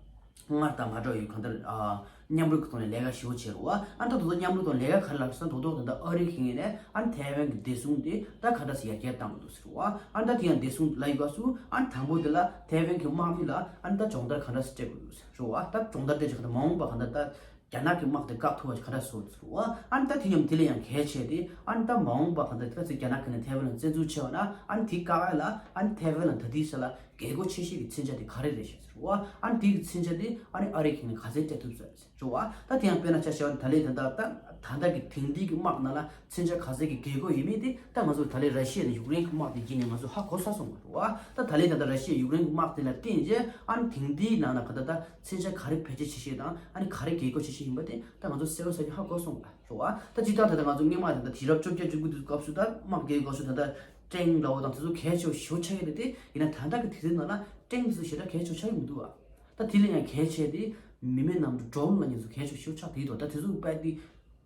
སྔར་དང་མ་འདྲ་བའི་གང་ལྟར་ཨ་མཉམ་རུབ་ཀྱི་ཐོག་ནས་ལས་ཀ་ཞེ་པོ་བྱས་རེད་བ། ཨ་ནི་ད་དེ་ཚོ་མཉམ་རུབ་ཐོག་ལས་ཀ་ག་རེ་ལབ་ཟེར་ན་རྡོག་རྡོག་ད་ལྟ་ཨ་རི་གི་ངོས་ནས་ཨ་ནི་ཐའེ་ཝན་གྱི་བདེ་སྲུང་དེ་ད་ག་འདྲ་སེ་ཡར་རྒྱས་བཏང་དགོས་འདུག་ཟེར་བ། ཨ་ནི་ད་དེ་ཡང་བདེ་སྲུང་ལབ་ཡོད་སྐབས་སུ་ཨ་ནི་དང་པོ་དེ་ལ་ཐའེ་ཝན་གྱི་དམག་མི་ལ་ཨ་ནི་ད་སྦྱོང་བརྡར་ག་འདྲ་སེ་སྤྲད་དགོས་འདུག་ཟེར་བ། ད་སྦྱོང་བརྡར་སྤྲད་ཅིག་ག་ད་མ་འོངས་པ་ག་ད་ད། རྒྱ་ནག་གི་དམག་དེ་བཀག་ཐུབ་པ་ཞིག་ག་འདྲ་བཟོ་ཐུབ་བ། ཨ་ནི་ད་དེ་མཉམ་དེ་ལས་ཡང་གལ་ཆེ་སྟེ་ཨ་ནི་ད་མ་འོངས་པ་ག་འདྲ་དེ་ག་ཚོད་རྒྱ་ནག་གི་ནས་ཐའེ་ཝན་ལ་བཙན་འཛུལ་བྱས་པ་ན་ཨ་ནི་དེ་བཀག་ཡ་ལ་ཨ་ནི་ཐའེ་ཝན་ལ་ད་ལྟའི་ཆ་ལ་རྒྱལ་སྒོ་ཆེ་ཤོས་ཀྱི་མཚོན་ཆ་དེ་ག་རེ་རེད་ཤག་ཟེར་བ། ཨ་ནི་དེ་གི་མཚོན་ཆ་དེ་ཨ་ནི་ཨ་རི་གི་ནས་ག་ཚོད་སྤྲད་ཐུབ་ཟེར་ཟེར་བ། ད་དེ་ཡང་དཔེར་ན་ཆ་བཞག་ན་ད་ལན་ད་ལྟ་ད་ད་ལྟ་གི་དེང་དུས་ཀྱི་དམག་ནང་ལ་མཚོན་ཆ་ག་ཚོད་ཀྱི་རྒྱལ་སྒོ་ཡོད་མེད་དེ་ད་ང་ཚོ་ད་ལན་ར་ཤི་ཡ་དང་ཡུཀ་རེན་གྱི་དམག་དེ་བརྒྱུད་ནས་ང་ཚོ་ཧ་གོ་ཚར་སོང་བ་རེད་བ། ད་ད་ལན་ད་ལྟ་ར་ཤི་ཡ་ཡུཀ་རེན་གྱི་དམག་དེ་ལ་བརྟེན་རྗེས་ཨ་ནི་དེང་དུས་ནང་ལ་ག་ད་ད་མཚོན་ཆ་ག་རེ་བེད་སྤྱོད་བྱེད་ཤེས་དང་ཨ་ནི་ག་རེ་རྒྱལ་སྒོ་ཕྱེ་ཤེས་ཡིན་པ་དེ་ད་ང་ཚོ་གསལ་པོ་གསལ་རྐྱང་ཧ་གོ་སོང་བ་རེད་བ། ད་སྤྱིར་བཏང་ད་ལྟ་ང་ཚོ་སྔོན་མ་ད་ལྟ་དུས་རབས་བཅོ་བརྒྱད་བཅུ་དགུ་དུས་སྐབས་སུ་ད་དམག་རྒྱལ་སྒོ་སུ་ད་ལྟ་ཀྲེང་ལའོ་དང་དེ་ཚོ་གལ་ཆེ་བ་ཞེ་པོ་ཆགས་ཀྱི་རེད་དེ། ཡིན་ན་ད་ལྟ་གི་དུས་ཚོད་ནང་ལ་ཀྲེང་དེ་ཚོ་ཞེ་དྲག་གལ་ཆེ་བ་ཆགས་ཀྱི་མི་འདུག་བ། ད་དེ་ལས་ཡང་གལ་ཆེ་དེ་མི་མེད་གནམ་གྲུ་ཌོ་རོན་ལབ་མཁན་ཚོ་གལ་ཆེ་བ་ཞེ་པོ་ཆགས་བསྡད་ཡོད་དོ། ད་དེ་ཚོ་དཔེ་དེ་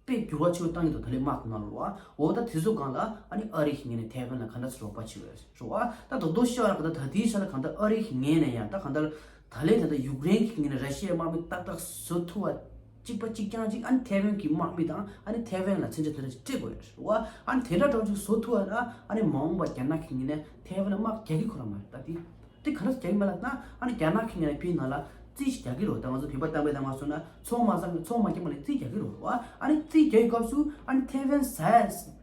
དཔེ་འགྱུར་བ་ཆེ་བོ་བཏང་ཡོད་དོ། ད་ལན་དམག་གི་ནང་ལ་བ། འོ་ད་དེ་ཚོ་སྒང་ལ་ཨ་ནི་ཨ་རི་གི་ངོས་ནས་ཐའེ་ཝན་ལ་ག་འདྲ་སེ་རོགས་པ་བྱེད་འོས་རེད་བ། ད་རྡོག་རྡོག་བཤད་པ་ན་ག་ད་ད་ལྟའི་ཆ་ལ་ག་ད་ཨ་རི་གི་ངོས་ནས་ཡང་ད་ག་ད་ད་ལན་ད་ད་ཡུཀ་རེན་གྱི་ངོས་ནས་ར་ཤི་ཡའི་དམག་མི་ཏག་ཏག་བཟོ་ཐུབ་པ་གཅིག་པ་གཅིག་རྐྱང་གཅིག་ཨ་ནི་ཐའེ་ཝན་གྱི་དམག་མི་དང་ཨ་ནི་ཐའེ་ཝན་ལ་མཚོན་ཆ་དེ་འདྲ་ཞིག་སྤྲད་དགོས་རེད་བ། ཨ་ནི་དེ་འདྲ་འདྲ་བོ་ཅིག་བཟོ་ཐུབ་པ་ན་ཨ་ནི་མ་འོངས་པ་རྒྱ་ནག་གི་ངོས་ནས་ཐའེ་ཝན་ལ་དམག་རྒྱག་གི་ཁོ་རང་མ་རེད། ད་དེ་དེ་ག་རེ་རྒྱག་གི་མ་རེད་ལབ་ན་ཨ་ནི་རྒྱ་ནག་གི་ངོས་ནས་ཕའི་ནང་ལ་རྩིས་ཤིག་རྒྱག་གི་རེད་བ། ད་ང་ཚོ་བོད་པ་གཏམ་དཔེ་ལྟར་མ་སོང་ན་ཚོང་མ་བཟང་ཚོང་མ་སྐྱེས་མ་ནས་རྩིས་རྒྱག་གི་རེད་བ། ཨ་ནི་རྩིས་རྒྱག་གི་སྐབས་སུ་ཨ་ནི་ཐའེ་ཝན་ཟ་ཡ་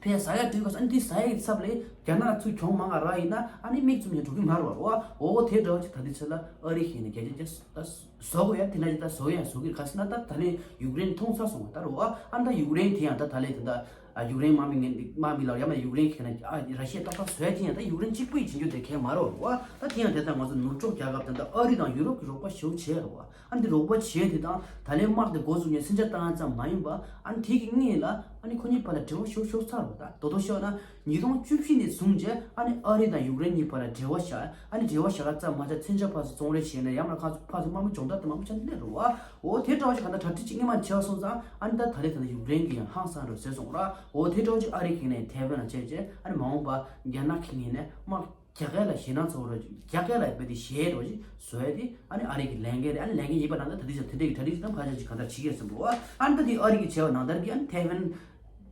ཕའི་ཟ་ཡ་དུས་སྐབས་སུ་ཨ་ནི་དེ་ཟ་ཡའི་ཚབ་ལས་རྒྱ་ནག་ཚུར་གྱོང་མང་ང་རག་ཡིན་ན་ཨ་ནི་མིག་བཙུམ་ནས་འགྲོ་གི་མ་རེད་བ། འོ་དེ་འདྲ་བ་ཅིག་ད་ལྟའི་ཆ་ལ་ཨ་རི་གི་ངོས་ནས་རྒྱ་ཆེ་རྒྱ་ད་བཟོ་དགོས་ཡ་དེ་འདྲ་ཅིག་ད་བཟོ་ཡ་བཟོ་གི་རེད། ག་ཟེར་ན་ད་ད་ལན་ཡུཀ་རེན་མཐོང་ཚར་སོང་བ་ད་རེད་བ། ཨ་ནི་ད་ཡུཀ་རེན་དེ་ཡང་ད་ད་ལན་དེ་འདྲ་ཨ་ཡུཀ་རེན་དམག་མི་ངན་དམག་མི་ལ་ཡང་ན་ཡུཀ་རེན་གྱི་ཁ་ན་ཨ་ར་ཤི་ཡ་ཏག་ཏག་བཟོ་ཡ་དེ་ཡང་ད་ཡུཀ་རེན་གཅིག་པུས་བྱེད་རྒྱུ་དེ་གལ་མ་རེད་བ། ད་དེ་ཡང་དེ་ལྟར་ང་ཚོ་ནུབ་ཕྱོགས་རྒྱལ་ཁབ་དེ་འདྲ་ཨ་རི་དང་ཡུ་རོབ་ཀྱི་རོགས་པ་ཞེ་པོ་བྱས་རེད་བ། ཨ་ནི་དེ་རོགས་པ་བྱས་དེ་དང་ད་ལན་དམག་དེ་འགོ་བཙུགས་ནས་མཚོན་ཆ་བཏང་ཡ་ཙམ་མ་ཡིན་པ་ཨ་ནི་དེ་གི་སྔོན་ལ་ཨ་ནི་ཁོ་གཉིས་བར་ལ་འབྲེལ་བ་ཞེ་པོ་ཤོར་ཚར་རེད་བ། ད་དོ་དོ་ཤོར་ན་ཉིས་སྟོང་བཅུ་བཞི་ནས་བཟུང་རྗེས་ཨ་ནི་ཨ་རི་དང་ཡུཀ་རེན་གཉིས་བར་ལ་འབྲེལ་བ་བཞག་ཨ་ནི་འབྲེལ་བ་བཞག་ཡ་ཙམ་མ་ཆགས་མཚོན་ཆ་ཕར་ཚུར་བཙོང་རེས་བྱས་ནས་ཡང་ན་ཁ་ཚུར་ཕར་ཚུར་དམག་མི་སྦྱོང་བརྡར་དེ་མང་པོ་ཆགས་ནས་སླེབས་རེད་བ། འོ་དེ་འདྲ་བ་ཞིག་ག་འདྲ་གྲ་སྒྲིག་ཅིག་སྔོན་མ་བྱས་པ་སོང་ཙང་ཨ་ནི་ད་ད་ལན་ད་ལྟ་ཡུཀ་རེན་གྱིས་ཡང་ཧང་སང་རེད་ཟེར་སོང་ར། འོ་དེ་འདྲ་བ་ཞིག་ཨ་རི་གི་ངོས་ནས་ཐའེ་ཝན་ལ་བྱས་རྗེས་ཨ་ནི་མ་འོངས་པ་རྒྱ་ནག་གི་ངོས་ནས་དམག་རྒྱ་སྐད་ལ་ཞེད་སྣང་ཚ་པོ་རེད། རྒྱ་སྐད་ལ་དཔེ་དེ་ཞེད་འགྲོ་ཞིག་བཟོ་ཡ་དེ་ཨ་ནི་ཨ་རི་གི་ལས་འགན་རེད། ཨ་ནི་ལས་འགན་ཡིན་པ་ན་ད་ད་དེ་ཚོ་དེ་འདྲའི་གྲ་སྒྲིག་ཅིག་དང་ཕལ་ཆེར་ཅིག་གང་ལྟར་བྱེད་ཀྱི་ཡོད་བསམ་འདུག་བ། ཨ་ནི་ད་དེ་ཨ་རི་གིས་བྱས་པ་ནང་ལྟར་གྱི་ཨ་ནི་ཐའེ་ཝན་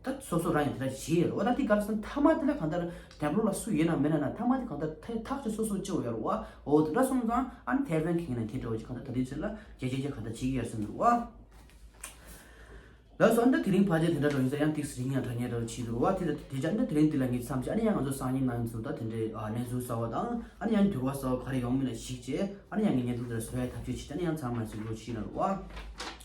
ད་སོ་སོ་རང་ཡང་དེ་འདྲ་བྱེད་ཡོད་རེད་བ། ད་དེ་ག་རེ་ཟེར་ན་མཐའ་མ་དེ་ལ་གང་ལྟར་རྒྱབ་ལོགས་ལ་སུ་ཡོད་ན་མེད་ན་ན་མཐའ་མ་དེ་གང་ལྟར་ཐག་ཐག་ཆོད་སོ་སོ་གཅིག་པོ་ཡོད་རེད་བ། འོ་དེ་འདྲ་སོང་ཙང་ཨ་ནི་ཐའེ་ཝན་གྱི་ངོས་ནས་དེ་འདྲ་བ་ཅིག་གང་ལྟར་ད་དེ་ཚོ་ལ་རྒྱ་ཆེ་ཆེ་གང་ལྟར་བྱེད་ཀྱི་ཡོད་བསམ་འདུག་བ། ལགས་སོ། ཨ་ནི་ད་དེ་རིང་ཕལ་ཆེར་དེ་འདྲ་འགྲོ་ཡིན་ས། ཡང་ཏིག་ཙམ་རིང་ཡང་དྲ་ཉེ་འདྲ་བྱེད་འདུག་བ། དེ་དེ་ཅག་ཨ་ནི་ད་དེ་རིང་འདི་ལ་ངས་མཚམས་བཞག་ཨ་ནི་ཡང་ང་ཚོ་སང་ཉིན་གནངས་ཉིན་ཚོ་ད་དེ་འདྲའི་ཨ་གནས་ཚུལ་གསར་བ་དང་ཨ་ནི་ཡང་འགྱུར་བ་གསར་བ་ག་རེ་ཡོང་མིན་ལ་གཞིགས་བྱས་ཨ་ནི་ཡང་ངས་བརྙན་ཐུང་འདི་ལ་བཟོ་ཡ་ཐབས་ཤེས་བྱེད། ཨ་ནི་ཡང་ཚང་མ་གཟིགས་རོགས་བྱེད་ན་རོགས་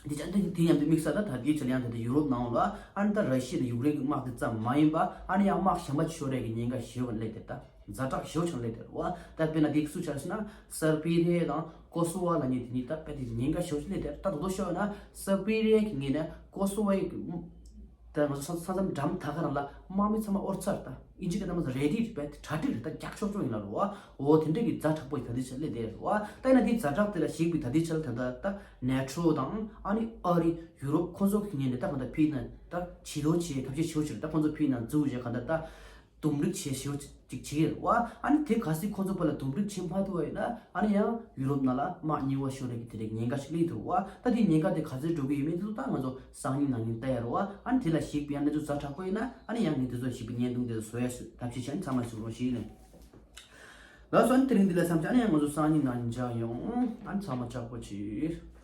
བ། དེ་ཅག་ཨ་ནི་ད་དེ་མཉམ་དུ་དམིགས་བསལ་ད་ད་ལྟའི་ཆར་ཡང་ད་ལྟ་ཡུ་རོབ་ནང་ལ་ཨ་ནི་ད་ར་ཤི་ཡ་དང་ཡུཀ་རེན་གྱི་དམག་དེ་ཙམ་མ་ཡིན་པ་ཨ་ནི་ཡང་དམག་གཞན་པ་ཅིག་ཤོར་ཡ་གི་ཉེན་ཁ་ཞེ་པོ་སླེབས་ཏེ་ད། ཛ་དྲག་ཞེ་པོ་ཆགས་སླེབས་དེ་རེད་བ། ད་དཔེར་ན་དེ་སུ་ཆགས་ཟེར་ན་སར་པི་རི་ཡ་དང་ཀོ་སོ་ཝ་ལབ་མཁན་དེ་གཉིས་ད་དཔེ་དེ་ཉེན་ཁ་ཞེ་པོ་ཅིག་སླེབས་དེ། ད་དོ་དོ་ཤོད་ན་སར་པི་རི་ཡ་གི་ངོས་ནས་ཀོ་སོ་ཝ་ཡི་ད་ང་ཚོ་ས་ས་མཚམས་འགྲམ་ད་ག་རང་ལ་དམག་མི་ཚང་མ་ཨོར་ཚར། ད་ཨིན་ཇི་སྐད་ད་མ་ཟ་རེ་ཌི་རེད། དཔེ་གྲ་སྒྲིག་རེད། ད་རྒྱག་ཆོག་ཆོག་ཡིན་ལ་རེད་བ། འོ་དེ་འདྲ་གི་ཛ་དྲག་པོ་ཡི་ད་དེ་ཆ་སླེབས་དེ་རེད་བ། ད་ཡིན་ན་དེ་ཛ་དྲག་དེ་ལ་གཞིགས་པའི་ད་དེ་ཆ་ལ་ད་ད་ད་ནེ་ཊོ་དང་ཨ་ནི་ཨ་རི་ཡུ་རོབ་ཁོ་ཚོ་གི་ངོས་ནས་ད་གང་ལྟར་ཕི་ན་ད་ཇུས་གཏོགས་བྱེད་ཐབས་ཤེས་ཞེ་པོ་ཅིག་རེད། ད་ཁོ་ཚོ་ཕི་ན་འཛུལ་བྱས་གང་ལྟར་ད། འདུམ་འགྲིག་བྱེད་ཞེ་པོ་ཅིག་བྱེད་ཀྱི་རེད་བ། ཨ་ནི་དེ་གལ་སྲིད་ཁོ་ཚོ་བར་ལ་འདུམ་འགྲིག་བྱེད་མ་ཐུབ་པ་ཡིན་ན་ཨ་ནི་ཡང་ཡུ་རོབ་ནང་ལ་དམག་རྙིང་པ་ཤོར་ཡག་གི་དེ་འདྲའི་ཉེན་ཁ་ཞིག་སླེབས་འདུག་བ། ད་དེའི་ཉེན་ཁ་དེ་ག་ཚོད་འགྲོ་གི་ཡོད་མེད་དེ་ཚོ་ད་ང་ཚོ་སང་ཉིན་གནངས་ཉིན་ལྟ་ཡ་རེད་བ། ཨ་ནི་དེ་ལ་གཞིགས་པའི་ཡང་གནས་ཚུལ་ཛ་དྲག་པོ་ཡིན་ན་ཨ་ནི་ཡང་ངས་དེ་ཚོ་ཞིབ་པའི་བརྙན་ཐུང་དེ་ཚོ་བཟོ་ཡ་ཐབས་ཤེས་བྱས་ནས་ཚང་མ་གཟིགས་རོགས་ཞུ་ཡིན། ལགས་སོ། ཨ་ནི་དེ་རིང་འདི་ལ་མཚམས་བཞག་ཨ་ནི་ཡང་ང་ཚོ་སང་ཉིན་གནངས་ཉིན་མཇལ་ཡོང་། ཨ་ནི་ཚང་མ་ལྕགས་པོ་བྱེད།